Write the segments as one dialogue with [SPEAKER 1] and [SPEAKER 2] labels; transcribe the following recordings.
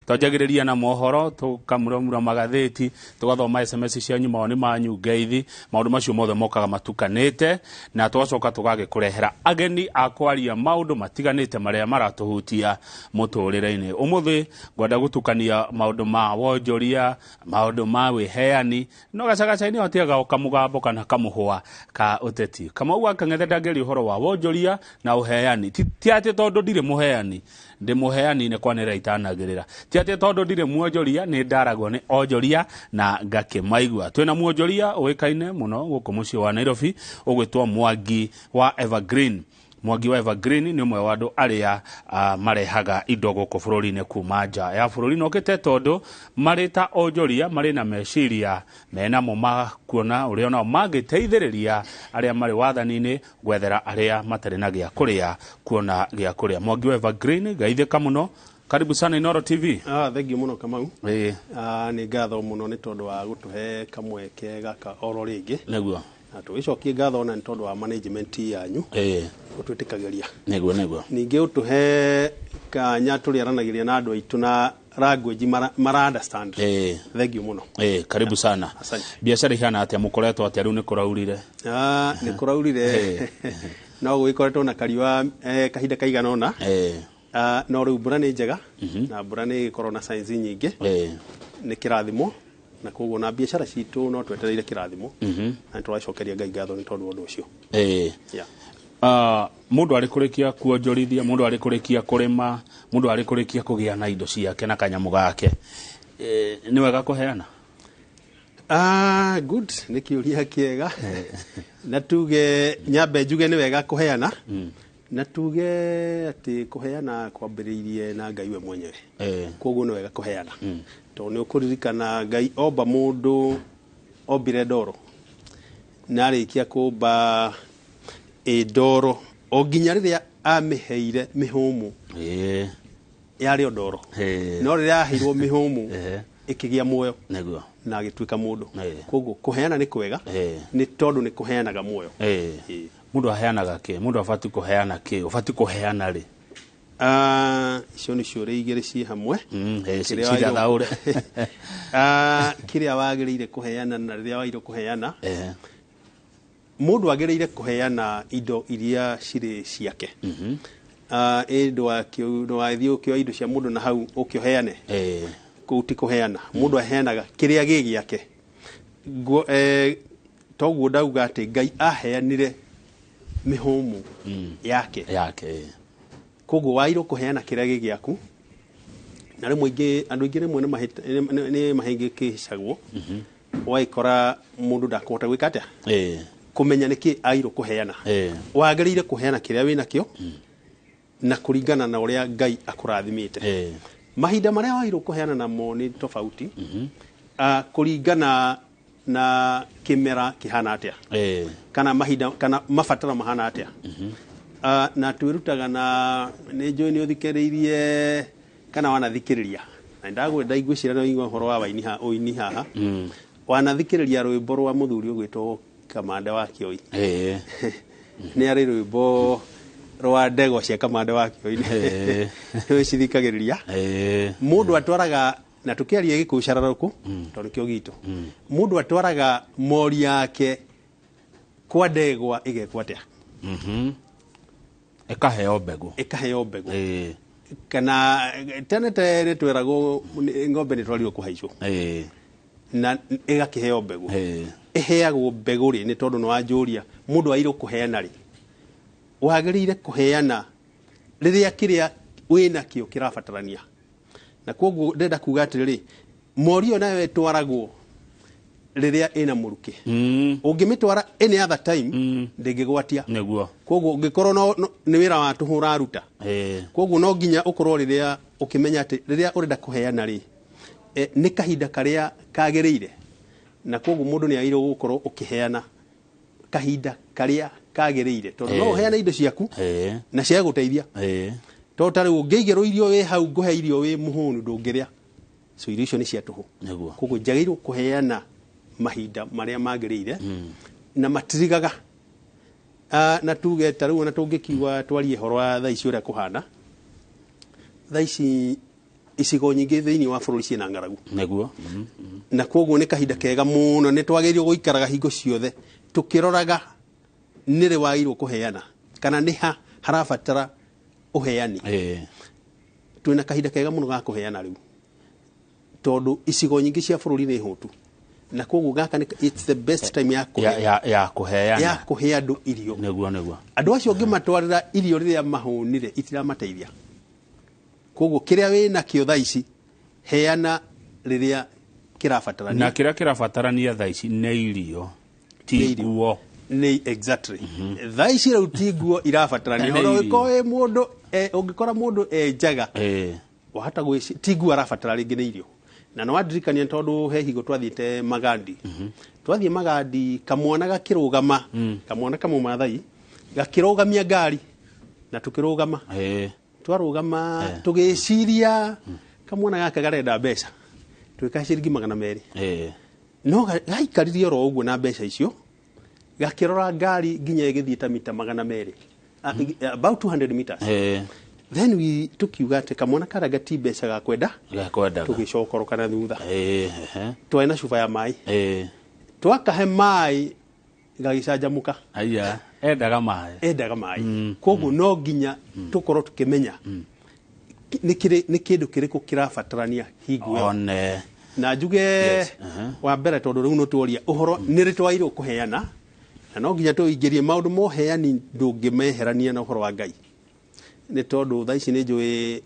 [SPEAKER 1] Twanjagĩrĩria na mohoro, tũkamuramura magathĩti, tũgathoma SMS cianyu, mawoni manyu, ngeithi, maũndũ macio mothe mokaga matukanĩte, na tũgacoka tũgagĩkũrehera ageni a kwaria maũndũ matiganĩte marĩa maratũhutia mũtũrĩre-inĩ. Ũmũthĩ ngwenda gũtukania maũndũ ma wonjoria, maũndũ ma wĩheani, no gacagaca-inĩ hatigaga o kamũgambo kana kamũhwa ka ũteti. Kamau wa Kang'ethe ndangĩaria ũhoro wa wonjoria na ũheani. Ti atĩ tondũ ndirĩ mũheani, ndĩ mũheani nĩ kwanĩrĩra itanagĩrĩra. Ti atĩ tondũ ndirĩ mwonjoria, nĩ ndaragwo nĩ onjoria na ngakĩmaigua. Twĩna mwonjoria ũĩkaine mũno gũkũ mũciĩ wa Nairobi ũgwĩtwo Mwangi wa Evergreen. Mwangi wa Evergreen nĩ ũmwe wa andũ arĩa marehaga indo gũkũ bũrũri-inĩ kuma nja ya bũrũri, na okĩte tondũ marĩ ta onjoria marĩ na meciria menamo ma kuona ũrĩa onao mangĩteithĩrĩria arĩa marĩ wathani-inĩ gwethera arĩa matarĩ na gĩa kũrĩa kuona gĩa kũrĩa. Mwangi wa Evergreen, geithĩka mũno, karibu sana Inooro TV.
[SPEAKER 2] Thank you mũno Kamau. Nĩ ngatho mũno nĩ tondũ wa gũtũhe kamweke gaka oro rĩngĩ.
[SPEAKER 1] Nĩguo.
[SPEAKER 2] Na tũgĩcokie ngatho ona nĩ tondũ wa management yanyu gũtwĩtĩkagĩria.
[SPEAKER 1] Nĩguo nĩguo.
[SPEAKER 2] Ningĩ ũtũhe kanya tũrĩaranagĩria na andũ aitũ na language mara understand. Thank you mũno.
[SPEAKER 1] Karibu sana.
[SPEAKER 2] Asante.
[SPEAKER 1] Biacara ihana atĩa, mũkoretwo atĩa rĩu nĩ kũraurire?
[SPEAKER 2] Nĩ kũraurire. No gũgĩkoretwo na kariũa kahinda kaigana ũna. No rĩu mbura nĩ njega na mbura nĩ ĩgĩkorwo na signs nyingĩ. Nĩ kĩrathimo, na koguo na biacara citũ no twetereire kĩrathimo. Na tũracokeria Ngai ngatho nĩ tondũ wa ũndũ ũcio.
[SPEAKER 1] Mũndũ arĩ kũrĩkia kuonjorithia, mũndũ arĩ kũrĩkia kũrĩma, mũndũ arĩ kũrĩkia kũgĩa na indo ciake na kanyamũ gake, nĩ wega kũheana?
[SPEAKER 2] Good, nĩ kĩũria kĩega. Na tuge nyambe njuge nĩ wega kũheana. Na tuge atĩ kũheana kwambĩrĩirie na Ngai we mwenyewe. Koguo nĩ wega kũheana. Tondũ nĩ ũkũririkana Ngai omba mũndũ, ombire ndoro. Na arĩkia kũmba ndoro, o nginya rĩrĩa amĩheire mĩhũmũ. Yarĩ o ndoro. No rĩrĩa aheirwo mĩhũmũ, ĩkĩgĩa muoyo.
[SPEAKER 1] Nĩguo.
[SPEAKER 2] Na agĩtuĩka mũndũ. Koguo kũheana nĩ kwega, nĩ tondũ nĩ kũheanaga muoyo.
[SPEAKER 1] Mũndũ aheanaga kĩ? Mũndũ abatiĩ kũheana kĩ? Ũbatiĩ kũheana rĩ?
[SPEAKER 2] Icio nĩ ciũria igĩrĩ ciĩ hamwe.
[SPEAKER 1] Cithathaũre.
[SPEAKER 2] Kĩrĩa wagĩrĩire kũheana na rĩrĩa wagĩrĩire kũheana. Mũndũ agĩrĩire kũheana indo iria cirĩ ciake. Ĩ ndũgathiĩ ũkĩoya indo cia mũndũ na hau ũkĩoheane. Kũu ti kũheana. Mũndũ aheanaga kĩrĩa gĩ gĩake. Toguo ndauga atĩ Ngai aheanire mĩhũmũ yake.
[SPEAKER 1] Yake.
[SPEAKER 2] Koguo wagĩrĩirwo kũheana kĩrĩa gĩ gĩaku. Na rĩmwe ingĩ, andũ aingĩ rĩmwe nĩ mahĩngĩcagwo. Ũgagĩkora mũndũ ndakũhota gwĩka atĩa? Kũmenya nĩkĩ agĩrĩirwo kũheana. Wagĩrĩire kũheana kĩrĩa wĩnakĩo na kũringana na ũrĩa Ngai akũrathimĩte. Mahinda marĩa wagĩrĩirwo kũheana namo nĩ tofauti. Kũringana na kĩmera kĩhana atĩa. Kana mahinda, kana mabataro mahana atĩa. Na twĩrutaga na nĩ njũĩ nĩ ũthikĩrĩirie kana wanathikĩrĩria. Na ndagwenda ngwĩciria no ũigue ũhoro wa waini ha, ũini haha. Wanathikĩrĩria rwĩmbo rwa mũthuri ũgwĩtwo Kamande wa Kĩoi. Nĩ arĩ rwĩmbo rwa ndegwa cia Kamande wa Kĩoi. Nĩ ũcithikagĩrĩria. Mũndũ atwaraga, na tũkĩaria Gĩkũyũ cararũkũ, tondũ nĩkĩo gitũ. Mũndũ atwaraga mori yake kwa ndegwa ĩgekwo atĩa?
[SPEAKER 1] Ĩkaheo mbegũ.
[SPEAKER 2] Ĩkaheo mbegũ. Kana tene tene tweragwo ng'ombe nĩ twarirwo kũhaicwo. Na ĩgakĩheo mbegũ. Ĩheagwo mbegũ rĩ, nĩ tondũ nĩ wanjũria mũndũ agĩrĩirwo kũheana rĩ. Wagĩrĩire kũheana rĩrĩa kĩrĩa wĩnakĩo kĩrabatarania. Na koguo ndĩrenda kuga atĩrĩrĩ, mori ĩyo nayo ĩtwaragwo rĩrĩa ĩna mũrukĩ. Ũngĩmĩtwara any other time, ndĩngĩgwatia.
[SPEAKER 1] Nĩguo.
[SPEAKER 2] Koguo ũngĩkorwo no, nĩ wĩra wa tũhũ ũraruta. Koguo no nginya ũkorwo rĩrĩa ũkĩmenya atĩ rĩrĩa ũrenda kũheana rĩ, nĩ kahinda karĩa kagĩrĩire. Na koguo mũndũ nĩ agĩrĩirwo gũkorwo ũkĩheana kahinda karĩa kagĩrĩire. Tondũ no ũheane indo ciaku na cia gũteithia. Tondũ ta rĩu ũngĩigĩrwo irio wĩ hau, ngũhe irio wĩ mũhũnu ndũngĩrĩa. So irio icio nĩ cia tũhũ.
[SPEAKER 1] Nĩguo.
[SPEAKER 2] Koguo njagĩrĩirwo kũheana mahinda marĩa magĩrĩire na matirigaga. Na tuge ta rĩu ona tũngĩkiuga twarie ũhoro wa thaa ici ũrĩa kũhana. Thaa ici Icigo nyingĩ thĩinĩ wa bũrũri ciĩna ng'aragu.
[SPEAKER 1] Nĩguo.
[SPEAKER 2] Na koguo nĩ kahinda kega mũno, nĩ twagĩrĩirwo gũikaraga hingo ciothe tũkĩroraga nĩrĩ wagĩrĩirwo kũheana kana nĩ ha harabatara ũheani. Twĩna kahinda kega mũno ga kũheana rĩu, tondũ icigo nyingĩ cia bũrũri nĩ hũtu, na koguo gaka nĩ it's the best time ya kũhe
[SPEAKER 1] ya kũheana,
[SPEAKER 2] ya kũhe andũ irio.
[SPEAKER 1] Nĩguo.
[SPEAKER 2] Andũ acio ũngĩmatwarĩra irio rĩrĩa mahũnire itiramateithia. Koguo kĩrĩa wĩ nakĩo thaa ici, heana rĩrĩa kĩrabatarania.
[SPEAKER 1] Na kĩrĩa kĩrabatarania thaa ici nĩ irio, ti
[SPEAKER 2] Nĩ irio.
[SPEAKER 1] nguo.
[SPEAKER 2] Nĩ exactly, thaa ici rĩu ti nguo irabatarania.
[SPEAKER 1] Nĩ
[SPEAKER 2] Ona
[SPEAKER 1] irio.
[SPEAKER 2] ũngĩkorwo wĩ mũndũ ũngĩkora mũndũ e njaga, wahota gwĩci ti nguo arabatara rĩngĩ, nĩ irio. Na nĩ wandirikania, tondũ he hingo twathiĩte Magandi, twathiĩ Magandi, kamwana gakĩrũgama, kamwana kamwe Mathai gakĩrũgamia ngari na tũkĩrũgama. Twarũgama, tũgĩciria kamwana gaka garenda mbeca, twĩkahe ciringi 200. No gaikaririe oro ũguo na mbeca icio, gakĩrora ngari nginya ĩgĩthiĩ ta mita 200, about 200 meters. Then we tukiuga atĩ kamwana karĩa gati mbeca gakwenda.
[SPEAKER 1] Gakwendaga.
[SPEAKER 2] Tũgĩcokoroka na thutha.
[SPEAKER 1] Ehe.
[SPEAKER 2] Twarĩ na cuba ya maĩ, twakahe maĩ, gagĩcanjamũka.
[SPEAKER 1] Aya endaga maĩ.
[SPEAKER 2] Endaga maĩ. Koguo no nginya tũkorwo tũkĩmenya nĩ kĩndũ kĩrĩkũ kĩrabatarania hingo ĩyo.
[SPEAKER 1] One.
[SPEAKER 2] Na njuge wa mbere, tondũ rĩu nĩtworia ũhoro nĩ rĩ twagĩrĩirwo kũheana, na no nginya tũingĩrie maũndũ ma ũheani, ndũngĩmeherania na ũhoro wa Ngai, nĩ tondũ thaa ici nĩ njũĩ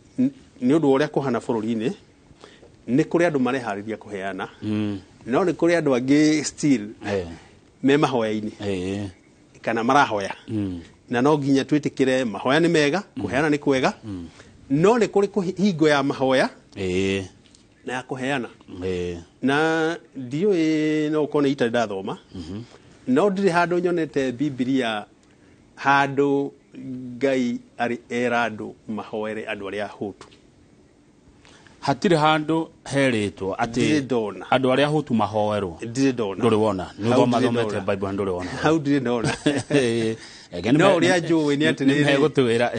[SPEAKER 2] nĩ ũndũ wa ũrĩa kũhana bũrũri-inĩ, nĩ kũrĩ andũ mareharĩria kũheana, no nĩ kũrĩ andũ angĩ still me mahoya-inĩ kana marahoya. Na no nginya twĩtĩkĩre mahoya nĩ mega, kũheana nĩ kwega, no nĩ kũrĩ hingo ya mahoya na ya kũheana. Na ndiũĩ, no ũkorwo nĩ itarĩ ndathoma, no ndirĩ handũ nyonete Bibilia handũ Ngai arĩ era andũ mahoere andũ arĩa ahũtu.
[SPEAKER 1] Hatirĩ handũ herĩtwo atĩ
[SPEAKER 2] Ndirĩ ndona.
[SPEAKER 1] andũ arĩa ahũtu mahoerwo?
[SPEAKER 2] Ndirĩ ndona.
[SPEAKER 1] Ndũrĩ wona? Nĩ
[SPEAKER 2] Hau
[SPEAKER 1] ũthoma
[SPEAKER 2] ndirĩ
[SPEAKER 1] thomete
[SPEAKER 2] ndona.
[SPEAKER 1] Bible ndũrĩ wona?
[SPEAKER 2] Hau ndirĩ ndona.
[SPEAKER 1] Ege nĩ
[SPEAKER 2] No ũrĩa njũĩ nĩ atĩrĩrĩ.
[SPEAKER 1] nĩ megũtwĩra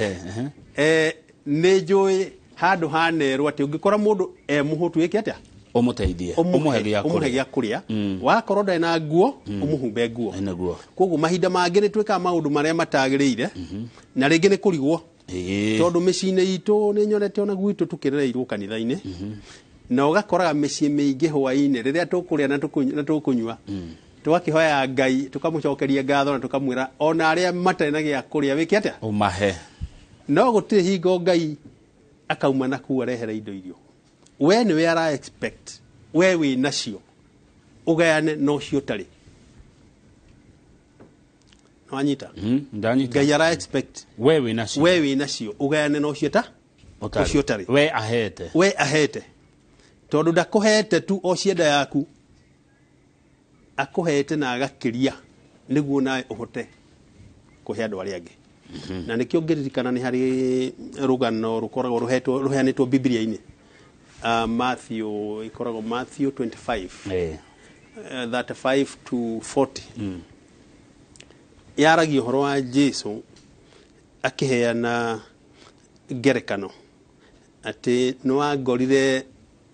[SPEAKER 1] ehe.
[SPEAKER 2] Nĩ njũĩ handũ hanerwo atĩ ũngĩkora mũndũ e mũhũtu, ĩke atĩa?
[SPEAKER 1] Ũmũteithie, ũmũhe gĩa
[SPEAKER 2] ũmũhe
[SPEAKER 1] kũrĩa.
[SPEAKER 2] Gĩa kũrĩa. Wakorwo ndarĩ na nguo, ũmũhumbe nguo.
[SPEAKER 1] Nĩguo.
[SPEAKER 2] Koguo mahinda mangĩ nĩ twĩkaga maũndũ marĩa matagĩrĩire, na rĩngĩ nĩ kũrigwo, tondũ mĩciĩ-inĩ itũ nĩ nyonete ona gwitũ tũkĩrereirwo kanitha-inĩ, na ũgakoraga mĩciĩ mĩingĩ hwaĩ-inĩ rĩrĩa tũkũrĩa na tũkũnyua, tũgakĩhoya Ngai, tũkamũcokeria ngatho na tũkamwĩra ona arĩa matarĩ na gĩa kũrĩa wĩke atĩa?
[SPEAKER 1] Ũmahe.
[SPEAKER 2] No gũtirĩ hingo Ngai akauma na kuu arehere indo irio. We nĩwe ara expect we wĩ nacio ũgayane na ũcio ũtarĩ. Wanyita?
[SPEAKER 1] Ndanyita.
[SPEAKER 2] Ngai ara expect
[SPEAKER 1] we wĩ nacio,
[SPEAKER 2] we wĩ nacio ũgayane na ũcio ta
[SPEAKER 1] ũtarĩ.
[SPEAKER 2] Ũcio ũtarĩ.
[SPEAKER 1] We ahete.
[SPEAKER 2] We ahete, tondũ ndakũhete tu o cienda yaku, akũhete na agakĩria nĩguo nawe ũhote kũhe andũ arĩa angĩ. Na nĩkĩo ngĩririkana nĩ harĩ rũgano rũkoragwo rũheanĩtwo Bibilia-inĩ, Matthew, ĩkoragwo Matthew 25 35 to 40, yaragia ũhoro wa Jesu akĩheana ngerekano atĩ nĩ wangorire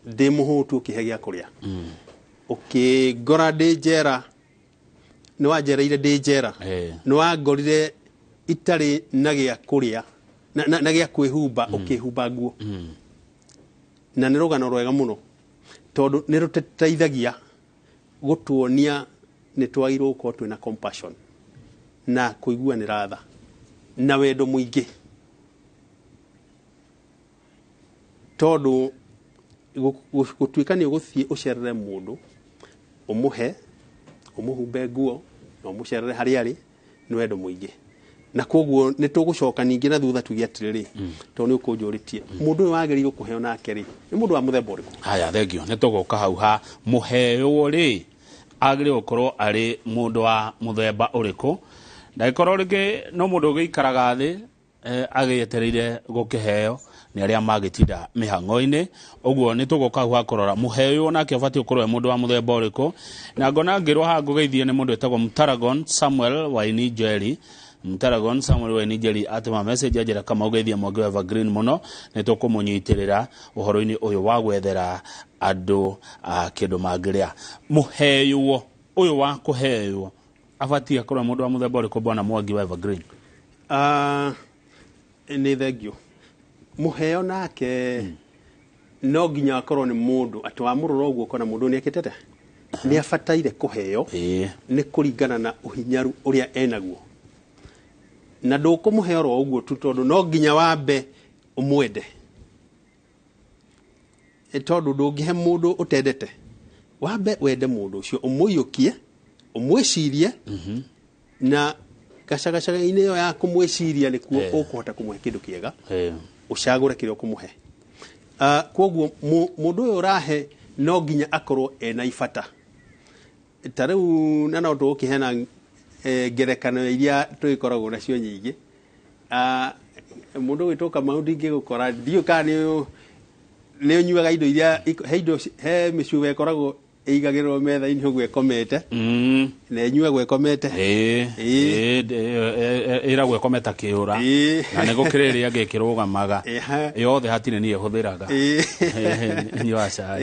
[SPEAKER 2] ndĩ mũhũtu ũkĩhe gĩa kũrĩa, ũkĩngora ndĩ njera, nĩ wanjereire ndĩ njera, nĩ wangorire itarĩ na gĩa kũrĩa na gĩa kwĩhumba, ũkĩhumba nguo. Na nĩ rũgano rwega mũno, tondũ nĩ rũtũteithagia gũtuonia nĩ twagĩrĩirwo gũkorwo twĩna compassion na kũiguanĩra tha na wendo mũingĩ, tondũ gũtuĩka nĩ ũgũthiĩ ũcerere mũndũ, ũmũhe, ũmũhumbe nguo na ũmũcerere harĩa arĩ, nĩ wendo mũingĩ. Na koguo nĩ tũgũcoka ningĩ na thutha tuge atĩrĩrĩ, tondũ nĩ ũkũnjũrĩtie, mũndũ ũyũ wagĩrĩirwo kũheo nake rĩ, nĩ mũndũ wa mũthemba ũrĩkũ?
[SPEAKER 1] Haya, thengio. Nĩ tũgũka hau ha mũheo rĩ, agĩrĩirwo gũkorwo arĩ mũndũ wa mũthemba ũrĩkũ, ndagĩkorwo rĩngĩ no mũndũ ũgĩikaraga thĩ agĩetereire gũkĩheo nĩ arĩa magĩtinda mĩhang'o-inĩ ũguo. Nĩ tũgũka hau ha kũrora mũheo nake abatiĩ gũkorwo e mũndũ wa mũthemba ũrĩkũ. Na ngona ngĩrwo haha ngũgeithie nĩ mũndũ wĩtagwo Mtaragon Samuel Waini Njeri. Mtaragon Samuel wa Nigeri atũma message anjĩra kama ũgeithia Mwangi wa Evergreen mũno, nĩ tũkũmũnyitĩrĩra ũhoro-inĩ ũyũ wa gwethera andũ kĩndũ mangĩrĩa. Mũheywo ũyũ wa kũheywo abatie akorwo mũndũ wa mũthemba ũrĩkũ, bwana Mwangi wa Evergreen?
[SPEAKER 2] Nĩ thengio. Mũheo nake no nginya akorwo nĩ mũndũ atĩ wamũrora ũguo ũkona mũndũ nĩ ekĩte atĩa, nĩ abataire kũheo. Nĩ kũringana na ũhinyaru ũrĩa enaguo, na ndũkũmũhe oro ũguo tu, tondũ no nginya wambe ũmwende. Tondũ ndũngĩhe mũndũ ũtendete. Wambe wende mũndũ ũcio, ũmũiyũkie, ũmwĩcirie, na gacagacaga-inĩ ĩyo ya kũmwĩciria nĩkuo ũkũhota kũmũhe kĩndũ kĩega, ũcagũre kĩrĩa ũkũmũhe. Koguo mũndũ ũyũ ũrahe no nginya akorwo ena ibata ta rĩu, na no tũgũkĩheana ngerekano iria tũgĩkoragwo nacio nyingĩ. Mũndũ ũgwĩtwo Kamau, ndingĩgũkora, ndiũĩ kana nĩ ũnyuaga indo iria he indo he mĩcuba ĩkoragwo ĩigagĩrĩrwo metha-inĩ ũguo ĩkomete, na ĩnyuagwo ĩkomete.
[SPEAKER 1] Ĩragwo ĩkometa kĩũra. Na nĩ gũkĩrĩ ĩrĩa ĩngĩ ĩkĩrũgamaga. Yothe hatirĩ niĩ hũthĩraga. Nyuaga cai.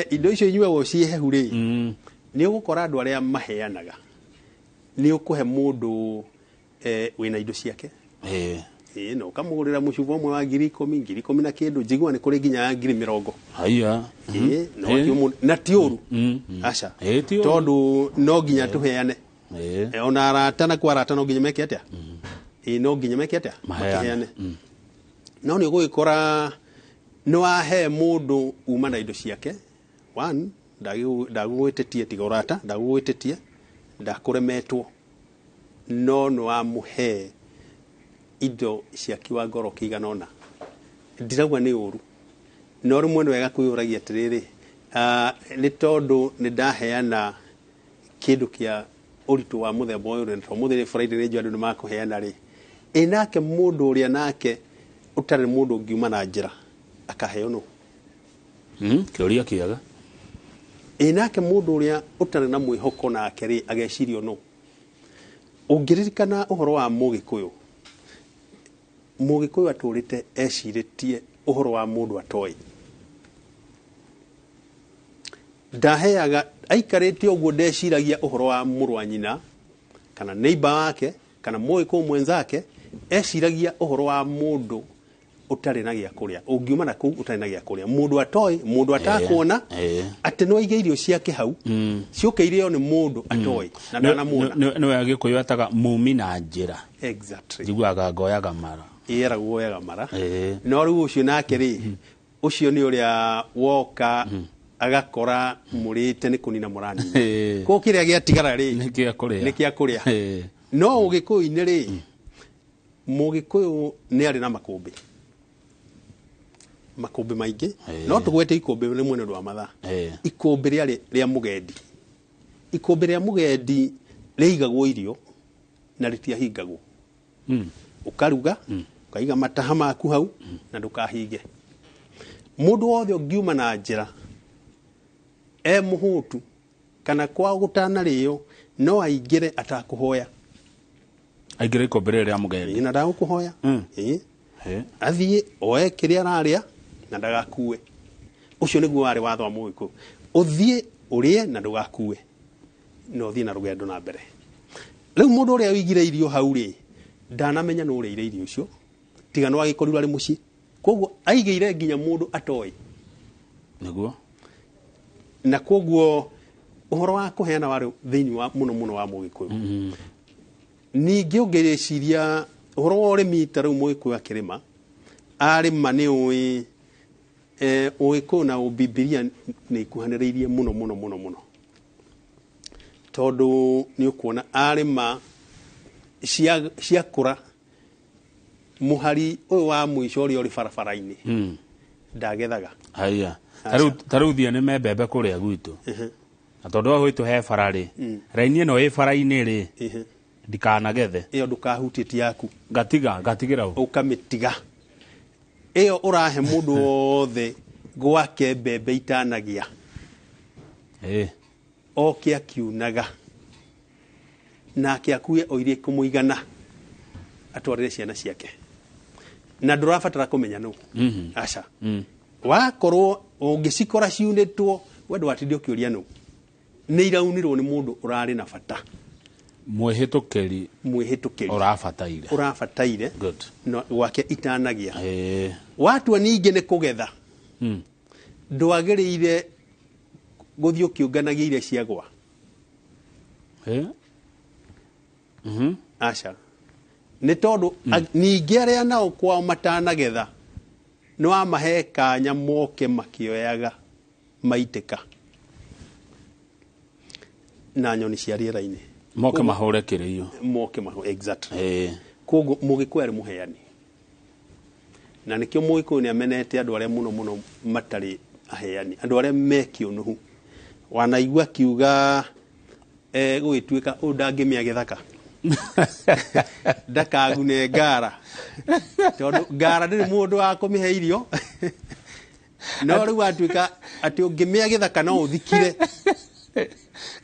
[SPEAKER 2] Indo icio inyuagwo ciĩ hehu rĩ, nĩ ũgũkora andũ arĩa maheanaga, nĩ ũkũhe mũndũ wĩna indo ciake, na ũkamũgũrĩra mũcuba ũmwe wa 10,000, 10,000 na kĩndũ, njigua nĩ kũrĩ nginya ya 20,000.
[SPEAKER 1] Haiya.
[SPEAKER 2] Na na ti ũru, aca.
[SPEAKER 1] Ti ũru.
[SPEAKER 2] Tondũ no nginya tũheane. Ona arata na kwa arata no nginya meke atĩa? No nginya meke atĩa?
[SPEAKER 1] Maheane.
[SPEAKER 2] Makĩheane. No nĩ ũgũgĩkora nĩ wahe mũndũ uma na indo ciake, one, ndagũgwĩtĩtie, tiga ũrata, ndagũgwĩtĩtie, ndakũremetwo, no nĩ wamũhe indo cia kiwango kĩigana ũna. Ndirauga nĩ ũru, no rĩmwe nĩ wega kwĩyũragia atĩrĩrĩ, nĩ tondũ nĩ ndaheana kĩndũ kĩa ũritũ wa mũthemba ũyũ, na tondũ mũthĩ nĩ Friday, nĩ njũĩ andũ nĩ makũheana rĩ, ĩ nake mũndũ ũrĩa nake ũtarĩ mũndũ ũngiuma na njĩra akaheo nũ?
[SPEAKER 1] Kĩũria kĩega.
[SPEAKER 2] Ĩ nake mũndũ ũrĩa ũtarĩ na mwĩhoko nake rĩ, agecirio nũ? Ũngĩririkana ũhoro wa Mũgĩkũyũ, Mũgĩkũyũ atũrĩte ecirĩtie ũhoro wa mũndũ atoĩ, ndaheaga aikarĩte ũguo, ndeciragia ũhoro wa mũrũ wa nyina kana neighbor wake kana Mũgĩkũyũ mwenzake, eciragia ũhoro wa mũndũ ũtarĩ na gĩa kũrĩa, ũngiuma na kũu ũtarĩ na gĩa kũrĩa, mũndũ atoĩ, mũndũ atakuona, atĩ no aige irio ciake hau ciũke irĩo nĩ mũndũ atoĩ na ndanamuona.
[SPEAKER 1] Nĩwe Agĩkũyũ etaga mumi na njĩra.
[SPEAKER 2] Exactly.
[SPEAKER 1] Njiguaga ngoyaga mara.
[SPEAKER 2] Ĩragwo woyaga mara. No rĩu ũcio nake rĩ, ũcio nĩ ũrĩa woka agakora mũrĩte nĩ kũnina mũranina. Koguo kĩrĩa gĩatigara rĩ,
[SPEAKER 1] Nĩ kĩa kũrĩa.
[SPEAKER 2] nĩ kĩa kũrĩa. No Ũgĩkũyũ-inĩ rĩ, Mũgĩkũyũ nĩ arĩ na makũmbĩ, makũmbĩ maingĩ. No tũgwete ikũmbĩ rĩmwe nĩ ũndũ wa mathaa. Ikũmbĩ rĩarĩ rĩa mũgendi. Ikũmbĩ rĩa mũgendi rĩaigagwo irio na rĩtiahingagwo. Ũkaruga, ũkaiga mataha maku hau na ndũkahinge. Mũndũ wothe ũngiuma na njĩra e mũhũtu kana kwao gũtanarĩo, no aingĩre atakũhoya.
[SPEAKER 1] Aingĩre ikũmbĩ rĩrĩ rĩa mũgendi.
[SPEAKER 2] Ĩĩ, na ndagũkũhoya. Athiĩ oe kĩrĩa ararĩa na ndagakue. Ũcio nĩguo warĩ watho wa Mũgĩkũyũ, ũthiĩ ũrĩe na ndũgakue, na ũthiĩ na rũgendo na mbere. Rĩu mũndũ ũrĩa ũigire irio hau rĩ, ndanamenya nũ ũrĩire irio icio, tiga no agĩkorirwo arĩ mũciĩ. Koguo aigĩire nginya mũndũ atoĩ. Na koguo ũhoro wa kũheana warĩ thĩinĩ wa mũno mũno wa Mũgĩkũyũ. Ningĩ ũngĩciria ũhoro wa ũrĩmi, ta rĩu Mũgĩkũyũ akĩrĩma, arĩma nĩ ũĩ, Ũgĩkũyũ na Ũbibilia nĩ ikuhanĩrĩirie mũno mũno mũno mũno, tondũ nĩ ũkuona arĩma ciakũra, mũhari ũyũ wa mũico ũrĩa ũrĩ barabara-inĩ, ndagethaga.
[SPEAKER 1] Haiya.
[SPEAKER 2] Aca.
[SPEAKER 1] Tarĩu thiĩ nĩme mbembe kũrĩa gwitũ, na tondũ wa gwitũ he bara rĩ, raini ĩno ĩ bara-inĩ rĩ, ndikanagethe.
[SPEAKER 2] Ĩyo ndũkahutie, ti yaku.
[SPEAKER 1] Ngatiga, ngatigĩra ũ?
[SPEAKER 2] Ũkamĩtiga ĩyo, ũrahe mũndũ wothe gwake mbembe itanagĩa, oke akiunaga. Nake akue o iria ikũmũigana atwarĩre ciana ciake, na ndũrabatara kũmenya nũ. Aca, wakorwo ũngĩcikora ciunĩtwo, we ndũgatinde ũkĩũria nũ, nĩ iraunirwo nĩ mũndũ ũrarĩ na bata.
[SPEAKER 1] Mwĩhĩtũkĩri.
[SPEAKER 2] Mwĩhĩtũkĩri.
[SPEAKER 1] Ũrabataire.
[SPEAKER 2] Ũrabataire.
[SPEAKER 1] Good.
[SPEAKER 2] No, gwake itanagĩa. Watua ningĩ nĩ kũgetha, ndwagĩrĩire gũthiĩ ũkĩũnganagia iria ciagwa. Aca, nĩ tondũ ningĩ arĩa nao kwao matanagetha nĩ wamahe kanya moke makĩoyaga maitĩka na nyoni cia rĩera-inĩ.
[SPEAKER 1] Moke mahũre kĩrĩio.
[SPEAKER 2] Moke maho, exactly. Koguo mũgĩkũyũ arĩ mũheani, na nĩkĩo mũgĩkũyũ nĩ amenete andũ arĩa mũno mũno matarĩ aheani, andũ arĩa me kĩũnũhu. Wanaigua akiuga gũgĩtuĩka ũyũ ndangĩmĩa gĩthaka ndakagune ngara, tondũ ngara ndĩrĩ mũndũ wa kũmĩhe irio, no rĩu atuĩka atĩ ũngĩmĩa gĩthaka no ũthikire.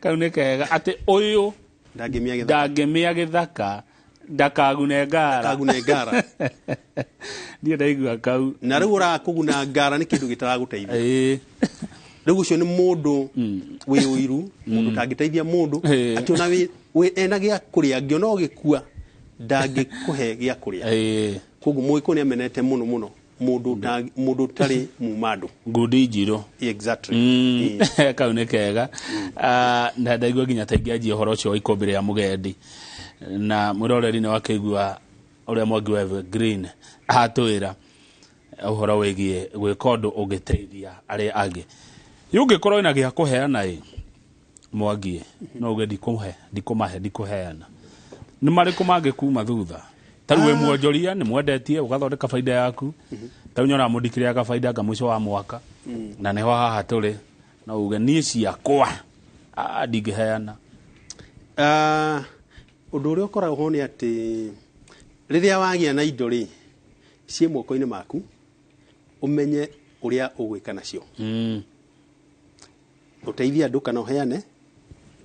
[SPEAKER 1] Kau nĩ kega, atĩ ũyũ
[SPEAKER 2] ndangĩmĩa gĩthaka,
[SPEAKER 1] ndangĩmĩa gĩthaka ndakagune ngara.
[SPEAKER 2] Ndakagune ngara.
[SPEAKER 1] Ndiĩ ndaigua kau.
[SPEAKER 2] Na rĩu ũrakũguna ngara nĩ kĩndũ gĩtaragũteithia. Rĩu ũcio nĩ mũndũ wĩ ũiru, mũndũ ũtangĩteithia mũndũ. Atĩ ona wĩ ena gĩa kũrĩa, angĩona ũgĩkua ndangĩkũhe gĩa kũrĩa. Koguo mũgĩkũyũ nĩ amenete mũno mũno mũndũ mũndũ ũtarĩ muma andũ.
[SPEAKER 1] Ngundi njirũ.
[SPEAKER 2] Exactly.
[SPEAKER 1] Kau nĩ kega. Na ndaigua nginya ta ingĩanjia ũhoro ũcio wa ikũmbĩ rĩa mũgendi, na mwĩroreri nĩ wakĩigua ũrĩa Mwangi wa Evergreen atwĩra ũhoro wĩgiĩ gwĩka ũndũ ũngĩteithia arĩa angĩ. Ũngĩkorwo wĩna gĩa kũheana ĩ Mwangi, no uge ndikũhe, ndikũmahe, ndikũheana, nĩ marĩkũ mangĩkuma thutha? Ta rĩu wĩ mwonjoria, nĩ mwendetie ũgathondeka baida yaku, ta rĩu nyonaga mũndikĩrĩaga baida anga mũico wa mwaka, na nĩho haha tũrĩ, no uge niĩ ciakwa ndingĩheana.
[SPEAKER 2] Ũndũ ũrĩa ũkoragwo ho nĩ atĩ rĩrĩa wagĩa na indo rĩ, ciĩ moko-inĩ maku, ũmenye ũrĩa ũgwĩka nacio. Ũteithie andũ kana ũheane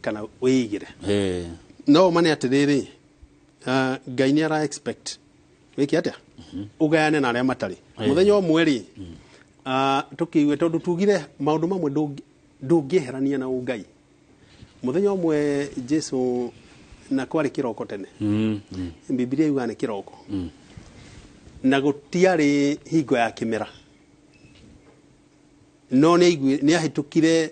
[SPEAKER 2] kana wĩigĩre. No ũmane atĩrĩrĩ, Ngai nĩ ara expect wĩke atĩa, ũgayane na arĩa matarĩ. Mũthenya ũmwe rĩ, tũkĩigue tondũ tugire maũndũ mamwe ndũngĩeherania na ũngai. Mũthenya ũmwe Jesu, na kwarĩ kĩroko tene, Bibilia yugaga nĩ kĩroko, na gũtiarĩ hingo ya kĩmera, no nĩ ahĩtũkire,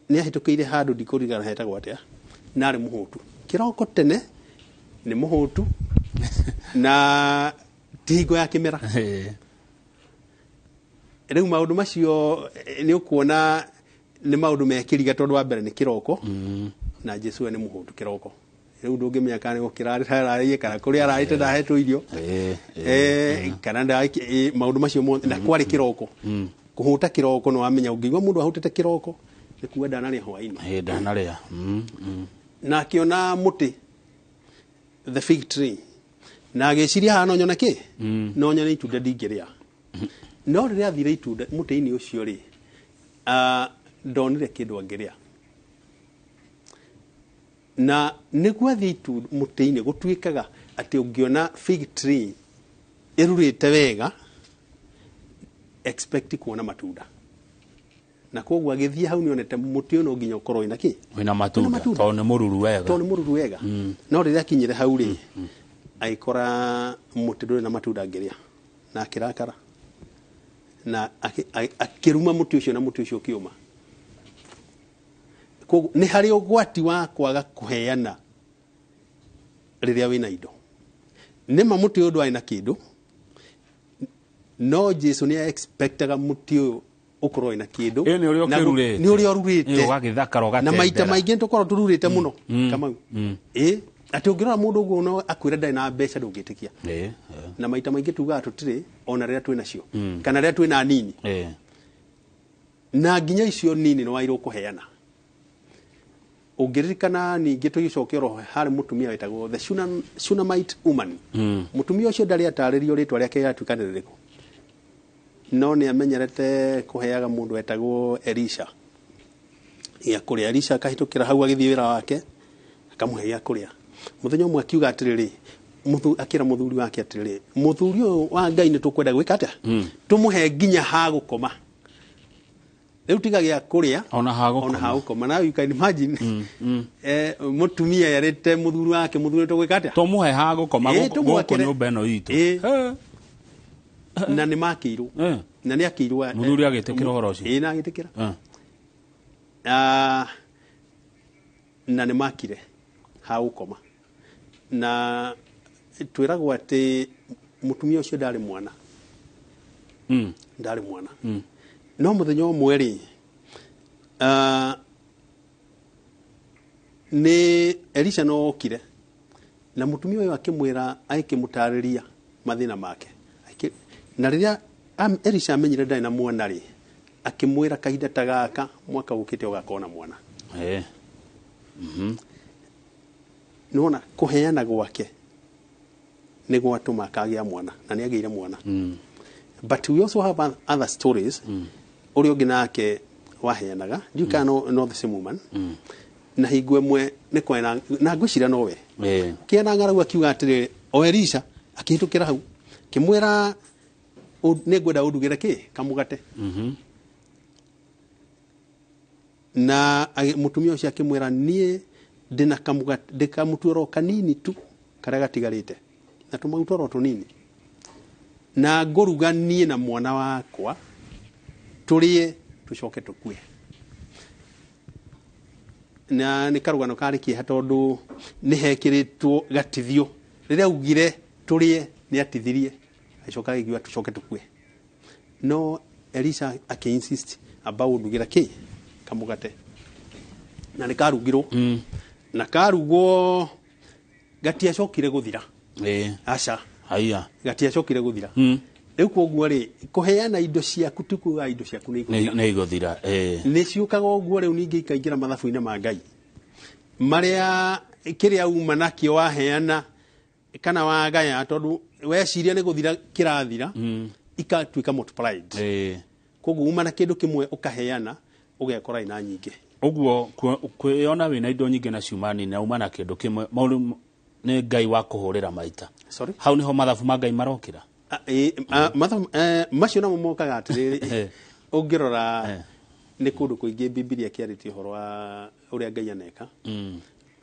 [SPEAKER 2] nĩ ahĩtũkĩire handũ ndikũririkana hetagwo atĩa, na arĩ mũhũtu. Kĩroko tene nĩ mũhũtu na ti hingo ya kĩmera. Rĩu maũndũ macio nĩ ũkuona nĩ maũndũ mekĩriga, tondũ wa mbere nĩ kĩroko, na Jesu we nĩ mũhũtu kĩroko. Rĩu ndũngĩmenya kana nĩ gũkĩra ararĩie kana kũrĩa ararĩte ndahetwo irio. Kana maũndũ macio mothe, na kwarĩ kĩroko. Kũhũta kĩroko nĩ wamenya, ũngĩigua mũndũ ahũtĩte kĩroko nĩ kuga ndanarĩa hwaĩ-inĩ.
[SPEAKER 1] Ndanarĩa.
[SPEAKER 2] Na akĩona mũtĩ, the fig tree, na agĩciria haha no nyone kĩ, no nyone itunda ndingĩrĩa. No rĩrĩa athire itunda mũtĩ-inĩ ũcio rĩ, ndonire kĩndũ angĩrĩa. Na nĩguo athiĩ itunda mũtĩ-inĩ, gũtuĩkaga atĩ ũngĩona fig tree ĩrurĩte wega, expect kuona matunda. Na koguo agĩthiĩ hau nĩonete mũtĩ ũyũ no nginya ũkorwo wĩna kĩ?
[SPEAKER 1] Wĩna matunda.
[SPEAKER 2] Wĩna matunda.
[SPEAKER 1] Tondũ nĩ mũruru wega.
[SPEAKER 2] Tondũ nĩ mũruru wega. No rĩrĩa akinyire hau rĩ, agĩkora mũtĩ ndũrĩ na matunda angĩrĩa, na akĩrakara, na akĩruma mũtĩ ũcio, na mũtĩ ũcio ũkĩũma. Koguo nĩ harĩ ũgwati wa kwaga kũheana rĩrĩa wĩna indo. Nĩma mũtĩ ũyũ ndwarĩ na kĩndũ, no Jesu nĩ expectaga mũtĩ ũyũ ũkorwo wĩna kĩndũ.
[SPEAKER 1] Ĩĩ, nĩ ũrĩa
[SPEAKER 2] Na
[SPEAKER 1] ũkĩrurĩte.
[SPEAKER 2] nĩ ũrĩa ũrurĩte.
[SPEAKER 1] Ĩĩ, ũgagĩthakara,
[SPEAKER 2] Na maita
[SPEAKER 1] ũgatendera.
[SPEAKER 2] maingĩ nĩ tũkoragwo tũrurĩte mũno, Kamau. Ĩĩ, atĩ ũngĩrora mũndũ ũguo no akwĩre ndarĩ na mbeca, ndũngĩtĩkia. Na maita maingĩ tugaga tũtirĩ ona rĩrĩa twĩ nacio, kana rĩrĩa twĩ na nini. Na nginya icio nini nĩ wagĩrĩirwo kũheana. Ũngĩririkana ningĩ tũgĩcoke oro harĩ mũtumia wetagwo the Shunammite woman. Mũtumia ũcio ndarĩ atarĩrio rĩtwa rĩake rĩratuĩka nĩ rĩrĩkũ, no nĩ amenyerete kũheaga mũndũ wetagwo Elisha gĩa kũrĩa. Elisha akahĩtũkĩra hau agĩthiĩ wĩra wake, Akamũhe gĩa kũrĩa. Mũthenya ũmwe akiuga atĩrĩrĩ, akĩra mũthuri wake atĩrĩrĩ, mũthuri ũyũ wa Ngai nĩ tũkwenda gwĩka atĩa? Tũmũhe nginya ha gũkoma. Rĩu tiga gĩa kũrĩa,
[SPEAKER 1] Ona ha gũkoma.
[SPEAKER 2] Ona ha gũkoma. Now you can imagine, mũtumia erĩte mũthuri wake, mũthuri tũgwĩka atĩa?
[SPEAKER 1] Tũmũhe ha gũkoma
[SPEAKER 2] Ĩĩ,
[SPEAKER 1] gũkũ
[SPEAKER 2] tũmwakĩre.
[SPEAKER 1] nyũmba ĩno itũ.
[SPEAKER 2] Ĩĩ. Na nĩ makĩirwo. Na nĩ akĩirwo.
[SPEAKER 1] Mũthuri agĩtĩkĩra ũhoro ũcio?
[SPEAKER 2] Ĩĩ, na agĩtĩkĩra. Na nĩ makire ha gũkoma. Na twĩragwo atĩ mũtumia ũcio ndarĩ mwana. Ndarĩ mwana. No mũthenya ũmwe rĩ, nĩ Elisha no okire na mũtumia ũyũ akĩmwĩra, agĩkĩmũtarĩria mathĩna make. Na rĩrĩa Elisha amenyire ndarĩ na mwana rĩ, akĩmwĩra kahinda ta gaka mwaka ũkĩte ũgakorwo na mwana. Nĩwona kũheana gwake nĩ gwatũma akagĩa mwana, na nĩ agĩire mwana. But we also have other stories. Ũrĩa ũngĩ nake waheanaga, ndiũĩ kana no the same woman. Na hingo ĩmwe nĩ kwarĩ na ngwĩciria nowe. Kĩana ng'aragu akiuga atĩrĩrĩ, o Elisha akĩhĩtũkĩra hau, akĩmwĩra, nĩ ngwenda ũndugĩre kĩ? Kamũgate. Na mũtumia ũcio akĩmwĩra, niĩ ndĩna kamũgate, ndĩ kamũtu oro kanini tu karĩa gatigarĩte, na tũmaguta oro tũnini, na ngũruga niĩ na mwana wakwa tũrĩe tũcoke tũkue. Na nĩ karũgano karĩ kĩeha tondũ nĩ hekĩrĩtwo gatithio. Rĩrĩa augire tũrĩe nĩ atithirie, agĩcoka agĩkiuga tũcoke tũkue. No Elisha akĩ insist amba ũndugĩra kĩ? Kamũgate. Na nĩ karugirwo. Na karugwo gatiacokire gũthira. Aca.
[SPEAKER 1] Haiya.
[SPEAKER 2] Gatiacokire gũthira. Rĩu koguo rĩ, kũheana indo ciaku ti kuga indo ciaku nĩ igũthira.
[SPEAKER 1] Nĩ igũthira.
[SPEAKER 2] Nĩ ciũkaga ũguo rĩu ningĩ ikaingĩra mathabu-inĩ ma Ngai. Marĩa kĩrĩa uma nakĩo waheana kana wagaya, tondũ weciria nĩ gũthira kĩrathira, ikatuĩka multiplied. Koguo uma na kĩndũ kĩmwe ũkaheana, ũgekora ina nyingĩ.
[SPEAKER 1] Ũguo kwĩona wĩna indo nyingĩ na ciuma nini, na uma na kĩndũ kĩmwe, maũndũ nĩ Ngai wa kũhũrĩra maita.
[SPEAKER 2] Sorry?
[SPEAKER 1] Hau nĩho mathabu ma Ngai marokĩra.
[SPEAKER 2] Mathabu, macio namo mokaga atĩrĩrĩ, ũngĩrora nĩ kũndũ kũingĩ Bibilia kĩarĩtie ũhoro wa ũrĩa Ngai aneka.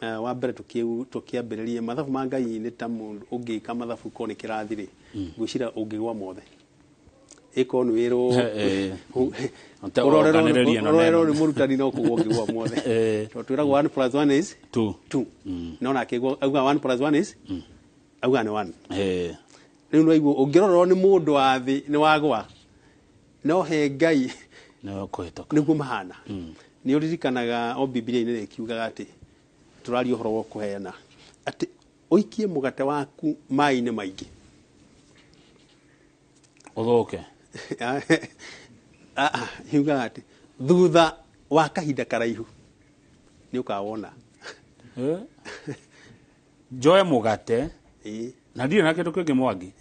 [SPEAKER 2] Wa mbere tũkĩambĩrĩria mathabu ma Ngai nĩ ta mũndũ ũngĩka mathabu korwo nĩ kĩrathi rĩ, ngwĩciria ũngĩgwa mothe. Ĩkorwo nĩ wĩrwo,
[SPEAKER 1] Ũroranĩrĩria na
[SPEAKER 2] ũrorerwo
[SPEAKER 1] neno.
[SPEAKER 2] nĩ mũrutani no kũgwa ũngĩgwa mothe. Tondũ twĩragwo 1 plus 1 is
[SPEAKER 1] 2.
[SPEAKER 2] 2. No nake auga 1 plus 1 is auga nĩ 1. Rĩu no igua ũngĩrorwo nĩ mũndũ wa thĩ nĩ wagwa. No he Ngai
[SPEAKER 1] Nĩ ũkũhĩtũka.
[SPEAKER 2] nĩguo mahana. Nĩ ũririkanaga o Bibilia-inĩ nĩ ĩkiugaga atĩ tũraria ũhoro wa kũheana, atĩ ũikie mũgate waku maĩ-inĩ maingĩ.
[SPEAKER 1] Ũthũke.
[SPEAKER 2] Yugaga atĩ thutha wa kahinda karaihu nĩ ũkawona.
[SPEAKER 1] Njoe mũgate na ndirĩ na kĩndũ kĩngĩ Mwangi.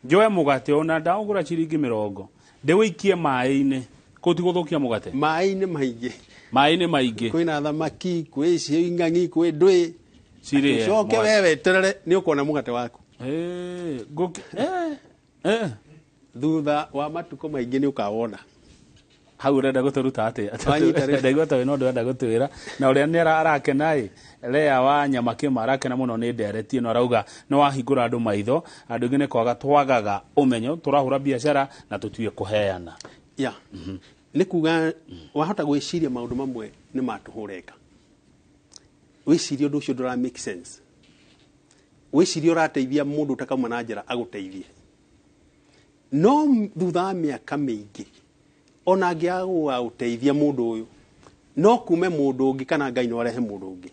[SPEAKER 1] Njoe mũgate ona ndaũgũra ciringi 20 ndĩwĩikie maĩ-inĩ, kũu ti gũthũkia mũgate?
[SPEAKER 2] Maĩ-inĩ maingĩ.
[SPEAKER 1] Maĩ-inĩ maingĩ.
[SPEAKER 2] Kwĩna thamaki, kwĩ cing'ang'i, kwĩ ndwĩ.
[SPEAKER 1] Cirĩe
[SPEAKER 2] Ũcoke
[SPEAKER 1] mũgate.
[SPEAKER 2] we weterere nĩ ũkona mũgate waku. Thutha wa matukũ maingĩ nĩ ũkawona.
[SPEAKER 1] Hau ũrenda gũtũruta atĩa?
[SPEAKER 2] Wanyita rĩu.
[SPEAKER 1] Ndaigua ta wĩna ũndũ ũrenda gũtwĩra. Na ũrĩa nĩ arakena ĩ, Lea wa Nyamakĩma arakena mũno nĩ ndereti ĩno, arauga nĩ wahingũra andũ maitho, andũ aingĩ nĩ kwaga twagaga ũmenyo, tũrahũra biacara na tũtue kũheana.
[SPEAKER 2] Ya. Nĩ kuga wahota gwĩciria maũndũ mamwe nĩ matũhũreka. Wĩcirie ũndũ ũcio ndũra make sense. Wĩcirie ũrateithia mũndũ ũtakauma na njĩra agũteithie. No thutha wa mĩaka mĩingĩ ona angĩaga gũteithia mũndũ ũyũ, no kume mũndũ ũngĩ kana Ngai no arehe mũndũ ũngĩ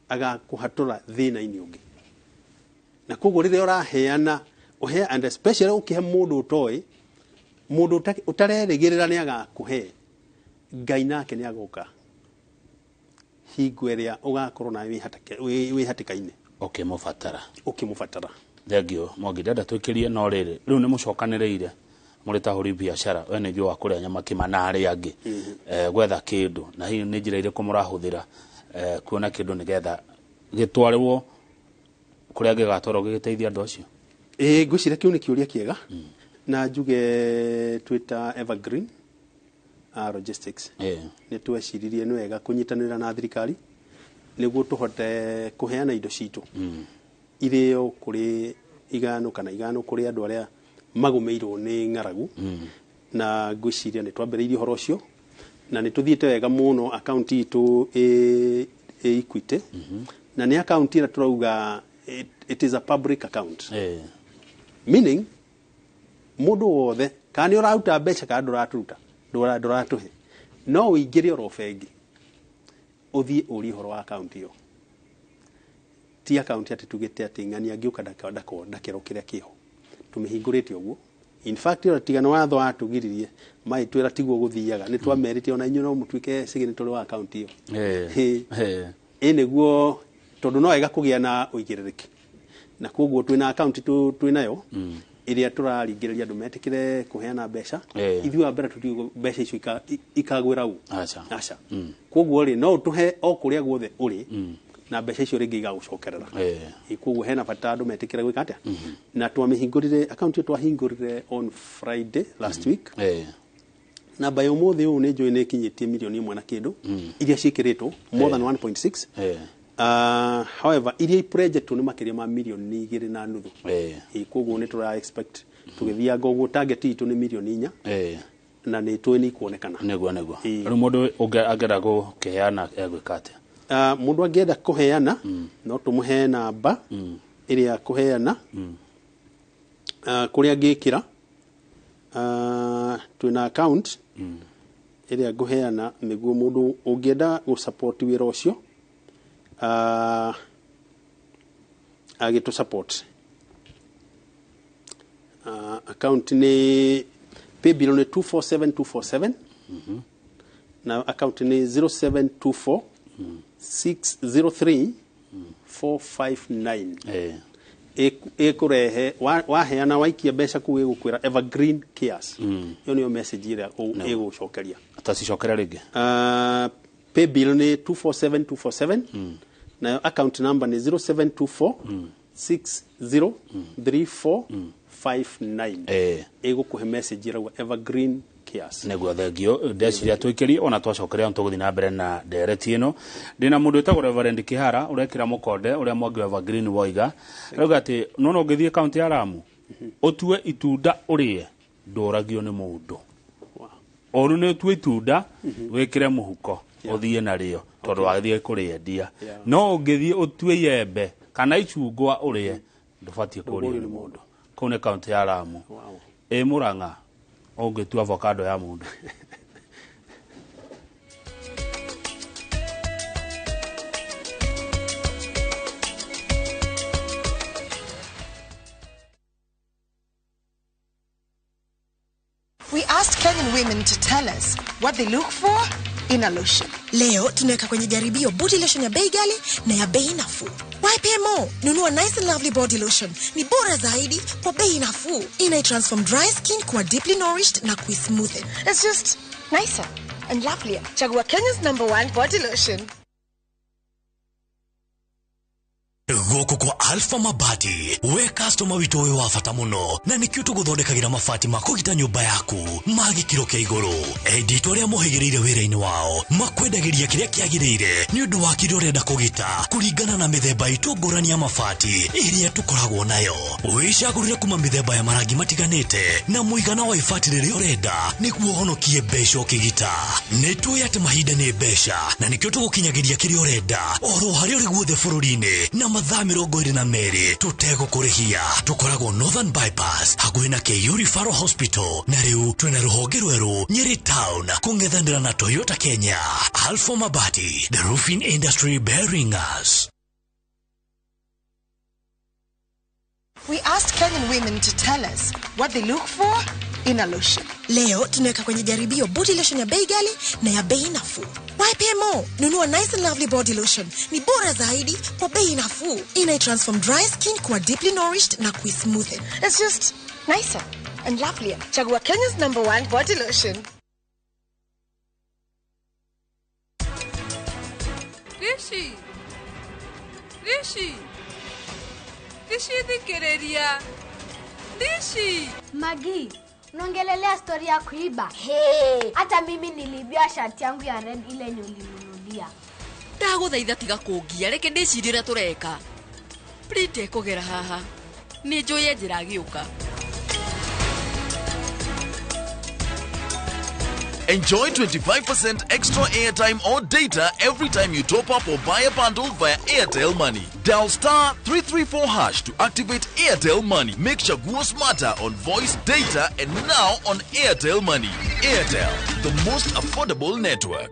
[SPEAKER 2] agakũhatũra thĩna-inĩ ũngĩ. Na koguo rĩrĩa ũraheana, ũhe, and especially ũkĩhe mũndũ ũtoĩ, mũndũ ũtarerĩgĩrĩra nĩ agakũhe, Ngai nake nĩ agoka hingo ĩrĩa ũgakorwo nawe wĩ hatĩka-inĩ.
[SPEAKER 1] Ũkĩmũbatara.
[SPEAKER 2] Ũkĩmũbatara.
[SPEAKER 1] Thengiũ Mwangi, ndenda twĩkĩrie no rĩrĩ, rĩu nĩ mũcokanĩrĩire mũrĩ ta ahũri biacara, we nĩ njũĩ wa kũrĩa Nyamakĩma na arĩa angĩ, gwetha kĩndũ, na hihi nĩ njĩra irĩkũ mũrahũthĩra, kuona kĩndũ nĩgetha gĩtwarwo kũrĩa gĩgatwarwo gĩgĩteithia andũ acio?
[SPEAKER 2] Ĩĩ, ngwĩciria kĩu nĩ kĩũria kĩega, na njuge twĩta Evergreen Logistics nĩ tweciririe nĩ wega kũnyitanĩra na thirikari nĩguo tũhote kũheana indo citũ irĩo kũrĩ igano kana igano kũrĩ andũ arĩa magũmĩirwo nĩ ng'aragu. Na ngwĩciria nĩ twambĩrĩirie ũhoro ũcio na nĩ tũthiĩte wega mũno. Akaunti itũ ĩ Equity, na nĩ akaunti ĩrĩa tũrauga it is a public account, meaning mũndũ wothe, kana nĩ ũraruta mbeca kana ndũraturuta, ndũratũhe, no ũingĩre oro bengi ũthiĩ ũrie ũhoro wa akaunti ĩyo. Ti akaunti atĩ tugĩte atĩ ng'ani angĩũka ndakerwo kĩrĩa kĩho, tũmĩhingũrĩte ũguo. In fact, ĩyo tigano watho watũgiririe maitwĩra tiguo gũthiaga, nĩ twamerĩte ona inyuĩ no mũtuĩke signatory wa akaunti ĩyo. Ĩ nĩguo, tondũ no wega kũgĩa na ũigĩrĩrĩki, na koguo twĩna akaunti twĩnayo ĩrĩa tũraringĩrĩria andũ metĩkĩre kũheana mbeca. Ithuĩ wa mbere tũtiũĩ mbeca icio ikagwĩra ũ.
[SPEAKER 1] Aca.
[SPEAKER 2] Aca. Koguo rĩ, no ũtũhe o kũrĩa guothe ũrĩ na mbeca icio rĩngĩ igagũcokerera. Koguo hena bata andũ metĩkĩre gwĩka atĩa. Na twamĩhingũrire akaunti ĩyo, twahingũrire on Friday last week, na by ũmũthĩ ũyũ nĩ njũĩ nĩ ĩkinyĩtie 1 million na kĩndũ iria ciĩkĩrĩtwo, more than 1.6. However, iria ipledgetwo nĩ makĩria ma 2.5 million. Koguo nĩ tũra expect tũgĩthianga ũguo, target itũ nĩ 4 million, na nĩ tũĩ nĩ ikuonekana.
[SPEAKER 1] Nĩguo. Rĩu mũndũ angĩenda gũkĩheana egwĩka atĩa?
[SPEAKER 2] Mũndũ angĩenda kũheana, no tũmũhe namba ĩrĩa kũheana, kũrĩa angĩkĩra. Twĩna account ĩrĩa ngũheana nĩguo mũndũ ũngĩenda gũ-support wĩra ũcio, agĩtũ support. Account nĩ paybill nĩ 247247, na account nĩ 0724 603 459. Ĩkũrehe waheana, waikia mbeca kuu, ĩgũkwĩra Evergreen Cares. Ĩyo nĩyo message ĩrĩa ĩgũcokeria.
[SPEAKER 1] Tacicokera rĩngĩ.
[SPEAKER 2] Paybill nĩ 247247, nayo account number nĩ 0724 603459. Ĩgũkũhe message ĩrauga Evergreen Cares.
[SPEAKER 1] Nĩguo, thengio. Ndeciria tũikĩrie ona twacokeria tũgũthiĩ na mbere na ndereti ĩno. Ndĩna mũndũ wĩtagwo Reverend Kĩhara ũrekĩra mũkonde ũrĩa Mwangi wa Evergreen woiga. Arauga atĩ nona ũngĩthiĩ kaunti ya Lamu ũtue itunda ũrĩe, ndũragio nĩ mũndũ. Ũru nĩ ũtue itunda wĩkĩre mũhuko ũthiĩ narĩo tondũ wagĩthiĩ kũrĩendia. No ũngĩthiĩ ũtue iembe kana icungwa ũrĩe, ndũbatiĩ kũrio nĩ mũndũ. Kũu nĩ kaunti ya Lamu. Ĩ Mũrang'a ũngĩtua avocado ya mũndũ?
[SPEAKER 3] We asked Kenyan women to tell us what they look for in a lotion.
[SPEAKER 4] Leo tunaweka kwenye jaribio body lotion ya bei ghali na ya bei nafuu. Why pay more? Nunua Nice and Lovely body lotion. Ni bora zaidi kwa bei nafuu. Ina transform dry skin kuwa deeply nourished na kuismoothen.
[SPEAKER 3] It's just nicer and lovelier. Chagua Kenya's number one body lotion.
[SPEAKER 5] Gũkũ kwa Alpha Mabati, we customer witũ wĩ wa bata mũno, na nĩkĩo tũgũthondekagĩra mabati ma kũgita nyũmba yaku ma gĩkĩro kĩa igũrũ. Endi arĩa mohĩgĩrĩire wĩra-inĩ wao makwendagĩria kĩrĩa kĩagĩrĩire nĩ ũndũ wa kĩrĩa ũrenda kũgita kũringana na mĩthemba itũ ngũrani ya mabati ĩrĩa tũkoragwo nayo. Wĩcagũrĩre kuma mĩthemba ya marangi matiganĩte na mũigana wa ibati rĩrĩa ũrenda nĩguo ũhonokie mbeca ũkĩgita. Nĩ tũĩ atĩ mahinda nĩ mbeca, na nĩkĩo tũgũkinyagĩria kĩrĩa ũrenda oro harĩa ũrĩ guothe bũrũri-inĩ na mathaa 22 tũtegũkũrĩhia. Tũkoragwo Northern Bypass hakuhĩ na KU Referral Hospital, na rĩu twĩna rũhonge rwerũ Nyeri Town kũng'ethanĩra na Toyota Kenya. Alpha Mabati, the roofing industry bearing us.
[SPEAKER 3] We asked Kenyan women to tell us what they look for in a lotion.
[SPEAKER 4] Leo tunaweka kwenye jaribio body lotion ya bei ghali na ya bei nafuu. Why pay more? Nunua Nice and Lovely body lotion. Ni bora zaidi kwa bei nafuu. Ina transform dry skin kuwa deeply nourished na kuismoothen.
[SPEAKER 3] It's just nicer and lovelier. Chagua Kenya's number one body lotion.
[SPEAKER 6] This Rishi, Rishi, Rishi thikĩrĩria. Rishi.
[SPEAKER 7] Magi, unaongelelea stori ya kuiba? Hey, hata mimi niliibiwa shati yangu ya red ile yenye ulininunulia.
[SPEAKER 8] Ndagũthaitha tiga kũngia, reke ndĩcirie ũrĩa tũreka. Prita ĩkũgera haha, nĩ njũĩ njĩra agĩũka.
[SPEAKER 9] Enjoy 25% extra airtime or data every time you top up or buy a bundle via Airtel Money. Dial star 334 hash to activate Airtel Money. Make Chaguo smarter on voice, data, and now on Airtel Money. Airtel, the most affordable network.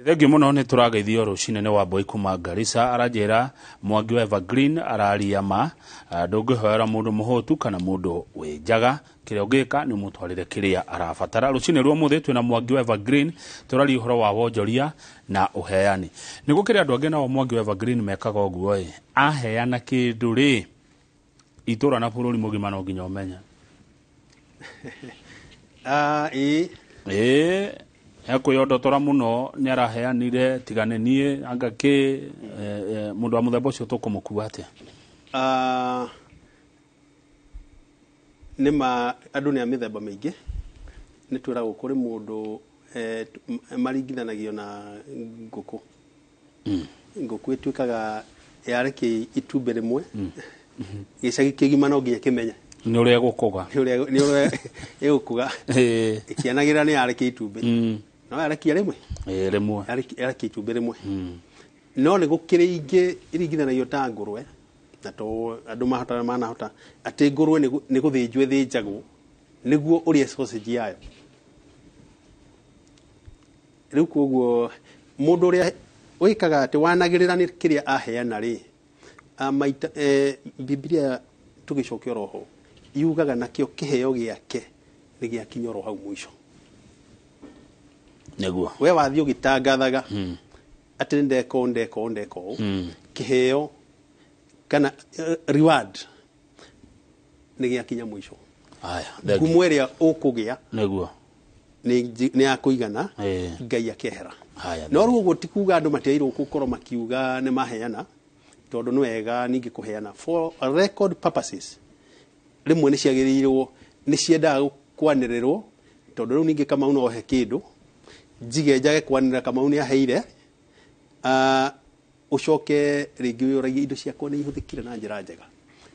[SPEAKER 1] Thengiũ mũno nĩ tũrageithio rũcinĩ nĩ Wambui kuma Garissa aranjĩra Mwangi wa Evergreen araria ma ndũngĩhoera mũndũ mũhũtu kana mũndũ wĩ njaga, kĩrĩa ũngĩka nĩ ũmũtwarĩre kĩrĩa arabatara. Rũcinĩ rwa ũmũthĩ twĩna Mwangi wa Evergreen tũraria ũhoro wa wonjoria na ũheani. Nĩ gũkĩrĩ andũ angĩ nao Mwangi wa Evergreen mekaga ũguo ĩ, aheana kĩndũ rĩ, itũra na bũrũri mũgima no nginya ũmenye.
[SPEAKER 2] Ĩĩ.
[SPEAKER 1] Ĩĩ ekwĩyondotora mũno nĩ araheanire tigane niĩ anga kĩ mũndũ wa mũthemba ũcio tũkũmũkua atĩa?
[SPEAKER 2] Nĩ ma andũ nĩ a mĩthemba mĩingĩ, nĩ twĩragwo kũrĩ mũndũ maringithanagio na ngũkũ. Ngũkũ ĩtuĩkaga yarekia itumbĩ rĩmwe, gĩcagi kĩgima no nginya kĩmenye
[SPEAKER 1] nĩ ũrĩa ĩgũkũga,
[SPEAKER 2] nĩ ũrĩa ĩgũkũga ĩkĩanagĩrĩra nĩ yarekia itumbĩ, no yarekia rĩmwe,
[SPEAKER 1] rĩmwe
[SPEAKER 2] yarekia itumbĩ rĩmwe. No nĩ gũkĩrĩ ingĩ iringithanagio ta ngũrwe, na to andũ mahota manahota atĩ ngũrwe nĩ gũthĩnjwo ĩthĩnjagwo nĩguo ũrĩe sausage yayo. Rĩu koguo mũndũ ũrĩa wĩkaga atĩ wanagĩrĩra nĩ kĩrĩa aheana rĩ, maita Biblia tũgĩcokia roho yugaga nakĩo kĩheo gĩake nĩ gĩakinya oro hau mũico.
[SPEAKER 1] Nĩguo
[SPEAKER 2] we wathiĩ ũgĩtangathaga atĩ ndeka ũũ, ndeka ũũ, ndeka ũũ, kĩheo kana reward nĩ gĩakinya mũico. Ngumo ĩrĩa ũkũgĩa
[SPEAKER 1] nĩguo
[SPEAKER 2] nĩ ya kũigana Ngai akehera. No rĩu ũguo ti kuga andũ matiagĩrĩirwo gũkorwo makiuga nĩ maheana, tondũ nĩ wega ningĩ kũheana for record purposes. Rĩmwe nĩ ciagĩrĩirwo nĩ ciendaga kwanĩrĩrwo, tondũ rĩu ningĩ Kamau no ohe kĩndũ njige njage kwanĩrĩra Kamau nĩ aheire, ũcoke rĩngĩ wĩyũragie indo ciakwa nĩ ihũthĩkire na njĩra njega,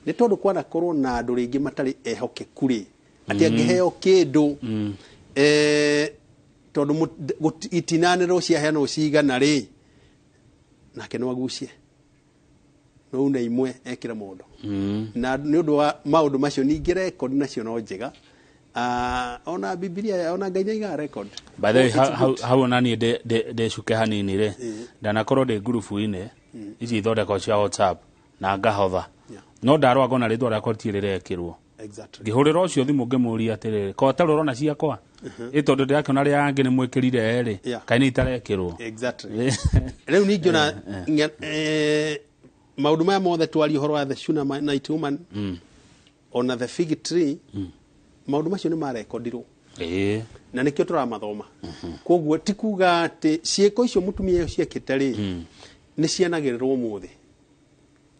[SPEAKER 2] nĩ tondũ kwanakorwo na andũ rĩngĩ matarĩ ehokeku rĩ, atĩ angĩheo kĩndũ tondũ itinanĩrwo ciaheanwo cigana rĩ, nake no agucie no una imwe ekĩre mondo. Na nĩ ũndũ wa maũndũ macio ningĩ record nacio no njega. Ona Biblia ona Ngai nĩaigaga record.
[SPEAKER 1] By the way, hau ona niĩ ndĩcuke hanini rĩ, ndanakorwo ndĩ ngurubu-inĩ ici ithondekwo cia WhatsApp na ngahotha, no ndarora ngona rĩtwa rĩakwa rĩtirĩ rĩrekĩrwo. Ngĩhũrĩra ũcio thimũ ngĩmũria atĩrĩrĩ, ko ũtarĩ ũrona ciakwa ĩ tondũ ndĩrakĩona arĩa angĩ nĩ mwĩkĩrire rĩ, kaĩ nĩ itarekĩrwo.
[SPEAKER 2] Rĩu ningĩ ona maũndũ maya mothe twaria ũhoro wa the Shunammite woman ona the fig tree, maũndũ macio nĩ marekondirwo na nĩkĩo tũramathoma. Koguo ti kuga atĩ ciĩko icio mũtumia ũyũ ciekĩte rĩ nĩ cianagĩrĩrwo ũmũthĩ,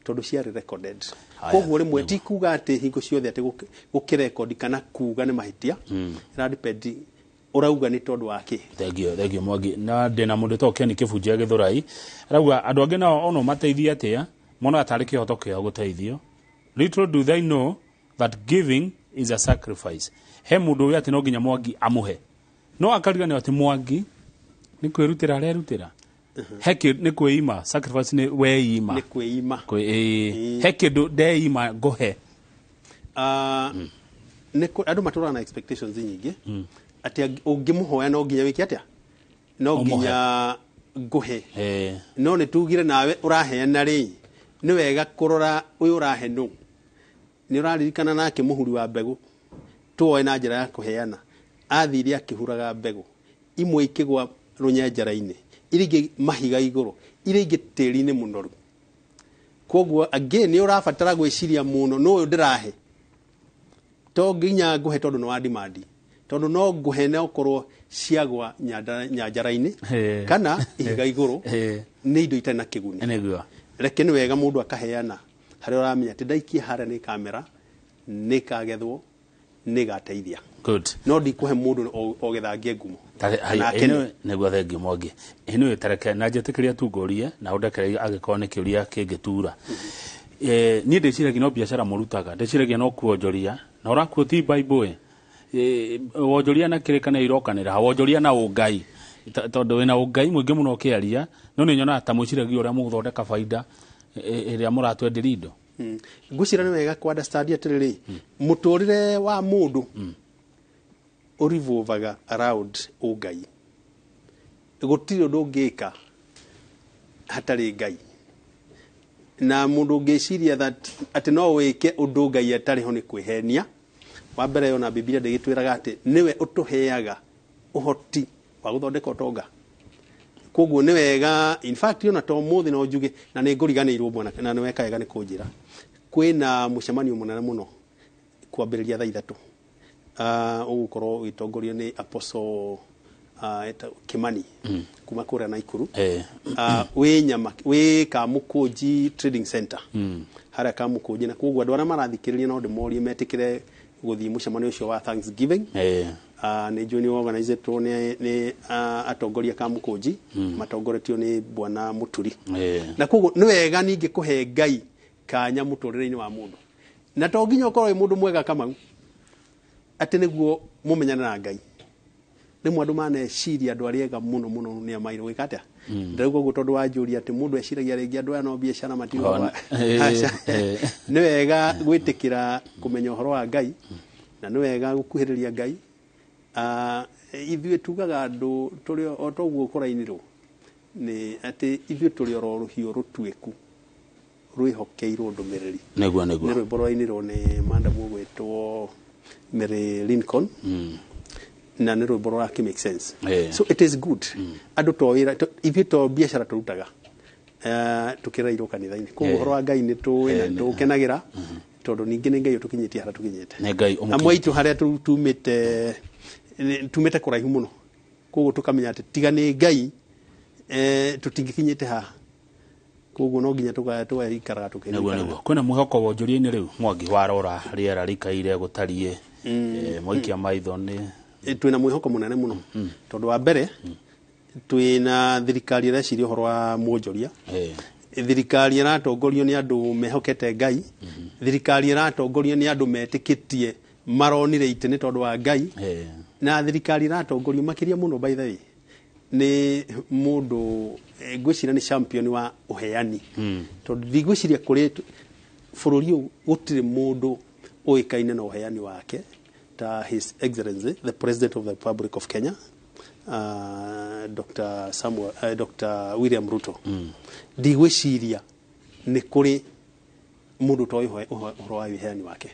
[SPEAKER 2] tondũ ciarĩ recorded. Koguo rĩmwe ti kuga atĩ hingo ciothe atĩ gũkĩrekondi kana kuga nĩ mahĩtia, ĩra depend ũrauga nĩ tondũ wa kĩ.
[SPEAKER 1] Thengio Mwangi. Na ndĩna mũndũ wĩtagwo Ken Kĩbunjia Gĩthũrai arauga andũ angĩ nao ono mateithie atĩa monaga tarĩ kĩhoto kĩao gũteithio. Little do they know that giving is a sacrifice. He mũndũ ũyũ atĩ no nginya Mwangi amũhe, no akariganĩrwo atĩ Mwangi nĩ kwĩrutĩra arerutĩra. He nĩ kwĩima, sacrifice nĩ weima,
[SPEAKER 2] nĩ kwĩima.
[SPEAKER 1] He kĩndũ ndeima ngũhe.
[SPEAKER 2] Andũ matũraga na expectations nyingĩ atĩ ũngĩmũhoya no nginya wĩke atĩa, no nginya ngũhe. No nĩ tugire nawe ũraheana rĩ, nĩ wega kũrora ũyũ ũrahe nũ. Nĩ ũraririkana nake mũhuri wa mbegũ tuoe na njĩra ya kũheana, athire akĩhuraga mbegũ imwe ikĩgwa rũnyanjara-inĩ, iria ingĩ mahiga igũrũ, iria ingĩ tĩri-inĩ mũnoru. Koguo again nĩ ũrabatara gwĩciria mũno nũ ũyũ ndĩrahe, to nginya ngũhe tondũ nĩ wa demand, tondũ no ngũhe na ũkorwo ciagwa nyanjara-inĩ kana ihiga igũrũ, nĩ indo itarĩ na kĩguni. Reke nĩ wega mũndũ akaheana harĩa ũramenya atĩ ndaikia harĩa nĩ kamera, nĩ kagethwo, nĩ gateithia. No ndikũhe mũndũ o getha ngĩe ngumo. Kana akene.
[SPEAKER 1] Nĩguo, thengiũ Mwangi. Anyway, tareke na njĩtĩkĩria tu ngũrie na ũndekere angĩkorwo nĩ kĩũria kĩngĩtura. Niĩ ndĩciragia no biacara mũrutaga, ndĩciragia no kuonjoria na ũrakuo ti Bible wonjoria na kĩrĩkanĩro irokanĩra, wonjoria na ũngai, tondũ wĩna ũngai mũingĩ mũno ũkĩaria, no nĩ nyonaga ta mwĩciragia ũrĩa mũgũthondeka baida ĩrĩa mũratwenderia indo.
[SPEAKER 2] Ngwĩciria nĩ wega kũ understand atĩrĩrĩ, mũtũrĩre wa mũndũ ũrevolvaga around ũngai. Gũtirĩ ũndũ ũngĩka hatarĩ Ngai, na mũndũ ũngĩciria that atĩ no wĩke ũndũ Ngai atarĩ ho nĩ kwĩhenia. Wa mbere, ona Bibilia ndĩgĩtwĩraga atĩ nĩwe ũtũheaga ũhoti wa gũthondeka ũtonga. Koguo nĩ wega, in fact ona to mũthĩ no njuge na nĩ ngũriganĩirwo bwana, na nĩ weka wega nĩ kũnjĩra, kwĩna mũcemanio mũnene mũno kwambĩrĩria thaa 3, ũgũkorwo ũgĩtongorio nĩ Apostle Kimani kuma kũrĩa Naikuru. Wĩ nyama wĩ Kamũkũnji Trading Center harĩa Kamũkũnji, na koguo andũ arĩa marathikĩrĩria no ndĩmorie metĩkĩre gũthiĩ mũcemanio ũcio wa Thanksgiving. Nĩ njũĩ nĩ organizĩtwo nĩ atongoria Kamũkũnji matongoretio nĩ Bwana Mũturi. Na koguo nĩ wega ningĩ kũhe Ngai kanya mũtũrĩre-inĩ wa mũndũ, na to nginya ũkorwo wĩ mũndũ mwega Kamau atĩ nĩguo mũmenyane na Ngai. Rĩmwe andũ maneciria andũ arĩa ega mũno mũno nĩ amairwo gwĩka atĩa. Ndĩrauga ũguo tondũ wanjũria atĩ mũndũ eciragia rĩngĩ andũ aya no biacara matiugaga. Aca. Nĩ wega gwĩtĩkĩra kũmenya ũhoro wa Ngai, na nĩ wega gũkuhĩrĩria Ngai. Ithuĩ tugaga andũ tũrĩ o toguo kũrainirwo nĩ atĩ ithuĩ tũrĩ oro rũhiũ rũtuĩku rwĩhokeirwo ndũmĩrĩri.
[SPEAKER 1] Nĩguo.
[SPEAKER 2] Nĩ rwĩmbo rwainirwo nĩ madam ũgwĩtwo Mary Lincoln, na nĩ rwĩmbo rũrakĩ make sense. So it is good andũ to wĩra ithuĩ to biacara tũrutaga, tũkĩrairwo kanitha-inĩ, koguo ũhoro wa Ngai nĩ tũĩ na tũkenagĩra, tondũ ningĩ nĩ Ngai ũtũkinyĩtie harĩa tũkinyĩte.
[SPEAKER 1] Nĩ Ngai ũmũkinyĩtie.
[SPEAKER 2] Amwe aitũ harĩa tumĩte tumĩte kũraihu mũno, koguo tũkamenya atĩ tiga nĩ Ngai tũtingĩkinyĩte haha, koguo no nginya tũgaikaraga tũkĩririkanaga.
[SPEAKER 1] Nĩguo kwĩna mwĩhoko wonjoria-inĩ rĩu, Mwangi, warora rĩera rĩikaire gũtariĩ, mwaikia maitho nĩ
[SPEAKER 2] Twĩna mwĩhoko mũnene mũno, tondũ wa mbere twĩna thirikari ĩreciria ũhoro wa mwonjoria, thirikari ĩratongorio nĩ andũ mehokete Ngai, thirikari ĩratongorio nĩ andũ metĩkĩtie maronire itĩ nĩ tondũ wa Ngai, na thirikari ĩratongorio makĩria mũno, by the way, nĩ mũndũ ngwĩciria nĩ champion wa ũheani, tondũ ndigwĩciria kũrĩ bũrũri ũyũ gũtirĩ mũndũ ũĩkaine na ũheani wake ta His Excellency the President of the Republic of Kenya, Dr. Samuel, Dr. William Ruto. Ndigwĩciria nĩ kũrĩ mũndũ ũtoĩ ũhoro wa ũheani wake.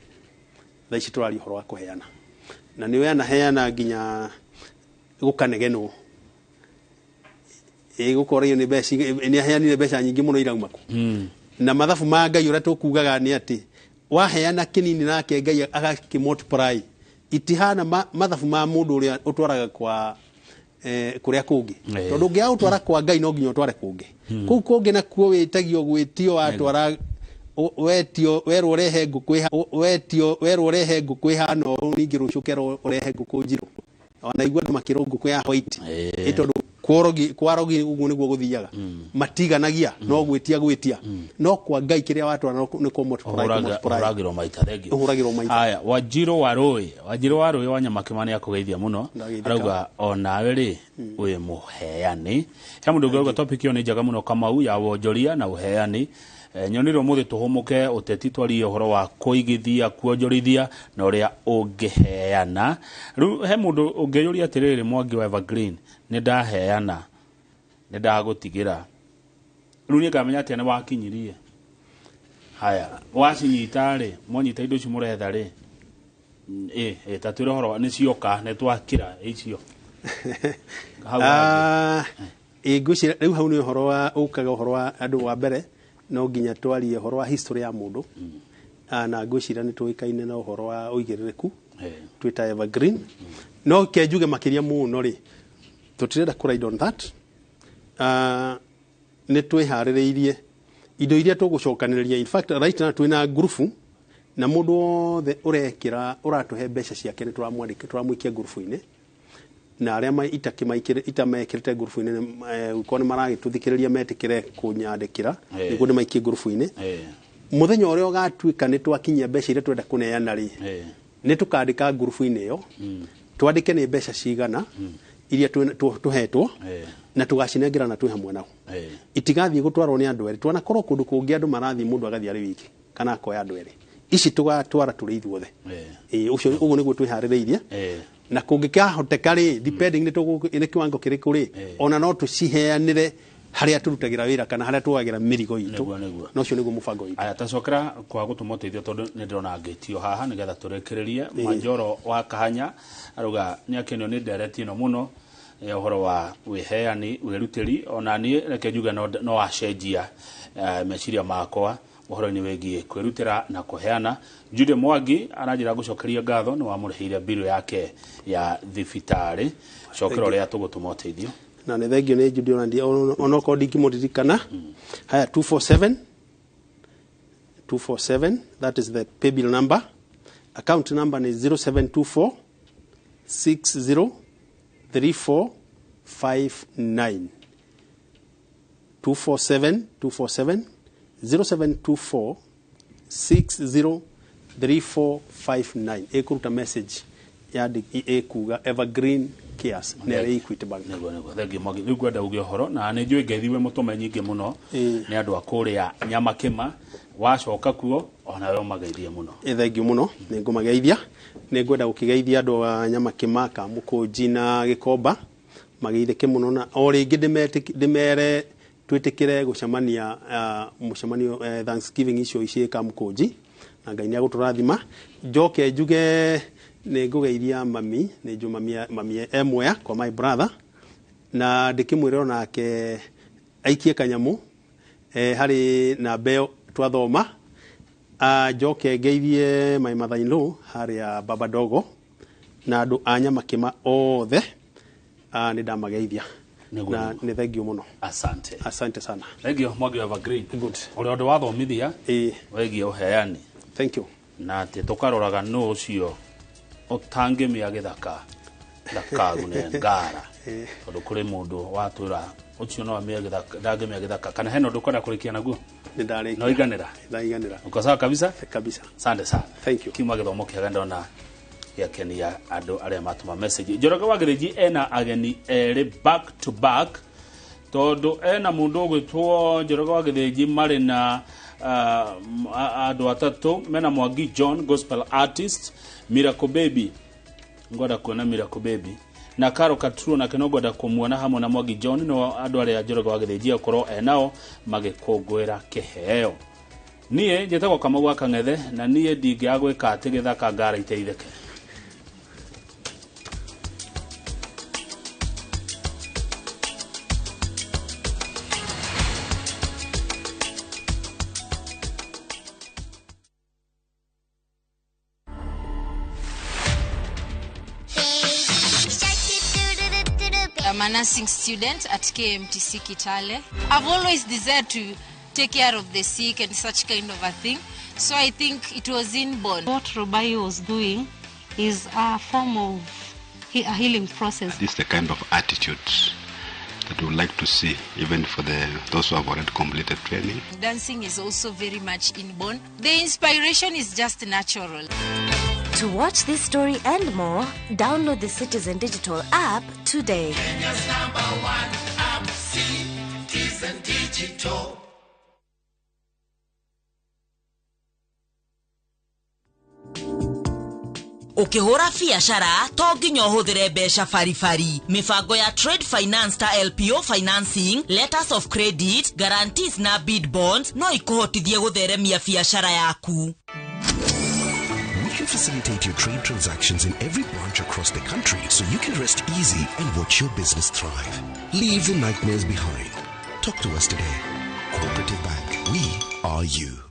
[SPEAKER 2] Thaa ici tũraria ũhoro wa kũheana, na nĩwe anaheana nginya gũkanegenwo ĩgũkorwo nĩ mbeca, nĩ aheanire mbeca nyingĩ mũno irauma kũ na mathabu ma Ngai. Ũrĩa tũkugaga nĩ atĩ waheana kĩnini nake Ngai agakĩ multiply. Itihana mathabu ma mũndũ ũrĩa ũtwaraga kwa kũrĩa kũngĩ, tondũ ũngĩaga gũtwara kwa Ngai no nginya ũtware kũngĩ kũu kũngĩ, nakuo wĩtagio gwĩtio watwara wetio werwo ũrehe ngũkũ wetio werwo ũrehe ngũkũ ĩhana ũũ, ningĩ rũciũ ũkerwo ũrehe ngũkũ njirũ. Ona igua andũ makĩrwo ngũkũ ya white. Ĩ tondũ kworogi kwarogi ũguo nĩguo gũthiaga, matiganagia no gwĩtia gwĩtia, no kwa Ngai kĩrĩa watwara nĩ kũ multiply, kũ multiply.
[SPEAKER 1] Ũhũragĩrwo maita, thengiũ.
[SPEAKER 2] Ũhũragĩrwo maita.
[SPEAKER 1] Haya, Wanjirũ wa Rũĩ, Wanjirũ wa Rũĩ wa Nyamakĩma nĩ akũgeithia mũno.
[SPEAKER 2] Ndageithĩka.
[SPEAKER 1] Arauga onawe rĩ wĩ mũheani. He mũndũ ũngĩ arauga topic ĩyo nĩ njega mũno Kamau, ya wonjoria na ũheani. Nyonire ũmũthĩ tũhũmũke ũteti, twarie ũhoro wa kũigithia, kuonjorithia na ũrĩa ũngĩheana. Rĩu he mũndũ ũngĩyũria atĩrĩrĩ, Mwangi wa Evergreen, nĩ ndaheana, nĩ ndagũtigĩra, rĩu niĩ ngamenya atĩa nĩ wakinyirie? Haya, wacinyita rĩ, mwanyita indo ici mũretha rĩ, ĩ ta twĩre ũhoro nĩ cioka, nĩ twakĩra icio hau hangĩ.
[SPEAKER 2] Ĩ ngwĩciria rĩu hau nĩ ũhoro wa ũkaga ũhoro wa andũ wa mbere. No nginya twarie ũhoro wa history ya mũndũ. Na ngwĩciria nĩ tũĩkaine na ũhoro wa ũigĩrĩrĩku twĩta Evergreen. No ke njuge makĩria mũno rĩ, tũtirenda kũ ride on that. Nĩ twĩharĩrĩirie indo iria tũgũcokanĩrĩria. In fact, right now twĩna ngurubu, na mũndũ wothe ũrekĩra, ũratũhe mbeca ciake, nĩ tũramwandĩka, tũramũikia ngurubu-inĩ, na arĩa itamekĩrĩte ngurubu-inĩ, korwo nĩ maragĩtũthikĩrĩria, metĩkĩre kũnyandĩkĩra nĩguo ndĩmaikie ngurubu-inĩ. Mũthenya ũrĩa ũgatuĩka nĩ twakinyia mbeca iria twenda kũneana rĩ, nĩ tũkandĩka ngurubu-inĩ ĩyo, twandĩke nĩ mbeca cigana iria tũhetwo, na tũgacinengerana twĩ hamwe nao. Itigathiĩ gũtwarwo nĩ andũ erĩ. Twanakorwo kũndũ kũngĩ andũ marathiĩ, mũndũ agathiĩ arĩ wiki kana akoya andũ erĩ. Ici tũgatwara tũrĩ ithuothe. Ũcio ũguo nĩguo twĩharĩrĩirie. Na kũngĩkahoteka rĩ, depending nĩ kiwango kĩrĩkũ rĩ, ona no tũciheanĩre harĩa tũrutagĩra wĩra kana harĩa tuoyagĩra mĩrigo itũ.
[SPEAKER 1] Nĩguo, nĩguo.
[SPEAKER 2] Na ũcio nĩguo mũbango witũ.
[SPEAKER 1] Aya, tacokera kwa gũtũma ũteithio, tondũ nĩ ndĩrona ngĩtio haha nĩgetha tũrĩkĩrĩrie. Manjoro wa Kahanya arauga nĩ akenio nĩ ndereti ĩno mũno ya ũhoro wa wĩheani, wĩrutĩri. Ona niĩ reke njuge no wacenjia meciria makwa ũhoro-inĩ wĩgiĩ kwĩrutĩra na kũheana. Jude Mwangi aranjĩra ngũcokeria ngatho nĩ wamũrĩhĩire mbirũ yake ya thibitarĩ. Cokera ũrĩa tũgũtũma ũteithio.
[SPEAKER 2] Na nĩ thengio nĩ Judy, ona onokorwo ndingĩmũririkana. Haya, 247 247, that is the paybill number. Account number ni 0724 60 3459. 247 247, 0724 60 3459. Ĩkũruta message ĩkuga Evergreen Cares, nĩ arĩ Equity Bank.
[SPEAKER 1] Nĩguo, nĩguo. Thengiũ Mwangi. Rĩu ngwenda uge ũhoro, na nĩ njũĩ ngeithiwe mũtũme nyingĩ mũno nĩ andũ a kũrĩa Nyamakĩma. Wacoka kuo onawe ũmageithie mũno.
[SPEAKER 2] Thengiũ mũno, nĩ ngũmageithia. Nĩ ngwenda gũkĩgeithia andũ a Nyamakĩma, Kamũkũnji na Gĩkomba, mageithĩke mũno, na o rĩngĩ ndĩmere twĩtĩkĩre gũcemania mũcemanio Thanksgiving icio ciĩ Kamũkũnji, na Ngai nĩ agũtũrathima. Njoke njuge nĩ ngũgeithia mami, nĩ njũ mami e Mwea kwa my brother, na ndĩkĩmwĩre onake aikie kanyamũ harĩ namba ĩyo twathoma. Njoke ngeithie my mother in law harĩa Baba Dogo na andũ a Nyamakĩma othe. Nĩ ndamageithia na nĩ thengio mũno.
[SPEAKER 1] Asante.
[SPEAKER 2] Asante sana.
[SPEAKER 1] Thengio Mwangi wa Evergreen.
[SPEAKER 2] Good.
[SPEAKER 1] Ũrĩa ũndũ wathomithia wĩgiĩ ũheani.
[SPEAKER 2] Thank you.
[SPEAKER 1] Na atĩ tũkaroraga nũ ũcio ũtangĩmĩa gĩthaka ndakagune ngara, tondũ kũrĩ mũndũ watwĩra ũcio no amĩe gĩthaka, ndangĩmĩa gĩthaka. Kana hena ũndũ ũkwenda kũrĩkia naguo?
[SPEAKER 2] Nĩ ndarĩkia.
[SPEAKER 1] No iganĩra?
[SPEAKER 2] Ndaiganĩra.
[SPEAKER 1] Uko sawa kabisa?
[SPEAKER 2] Kabisa.
[SPEAKER 1] Asante sana.
[SPEAKER 2] Thank you.
[SPEAKER 1] Kiuma gĩthomo kĩega, ndona gĩakenia andũ arĩa matũma message. Njoroge wa Gĩthĩnji ena ageni erĩ back to back, tondũ ena mũndũ ũgwĩtwo Njoroge wa Gĩthĩnji, marĩ na andũ atatũ mena Mwangi John, gospel artist, Miracle Baby, ngwenda kuona Miracle Baby, na Karo Katruo, nake no ngwenda kũmuona hamwe na Mwangi John. No andũ arĩa Njoroge wa Gĩthĩnji akorwo enao magĩkũngũĩra kĩheo. Niĩ njĩtagwo Kamau wa Kang'ethe, na niĩ ndingĩaga gwĩka atĩ gĩthaka ngara iteithĩke.
[SPEAKER 6] I'm a nursing student at KMTC Kitale. I've always desired to take care of the sick and such kind of a thing. So I think it was inborn.
[SPEAKER 10] What Robai was doing is a form of a healing process.
[SPEAKER 11] This is the kind of attitude that we would like to see, even for those who have already completed training.
[SPEAKER 6] Dancing is also very much inborn. The inspiration is just natural.
[SPEAKER 12] To watch this story and more, download the Citizen Digital app today.
[SPEAKER 13] Kenya's number one app, Citizen Digital.
[SPEAKER 14] Ũkĩhũra biacara to nginya ũhũthĩre mbeca baribari. Mĩbango ya trade finance ta LPO financing, letters of credit, guarantees na bid bonds no ikũhotithie gũtheremia biacara yaku.
[SPEAKER 15] We can facilitate your trade transactions in every branch across the country so you can rest easy and watch your business thrive. Leave the nightmares behind. Talk to us today. Cooperative Bank. We are you.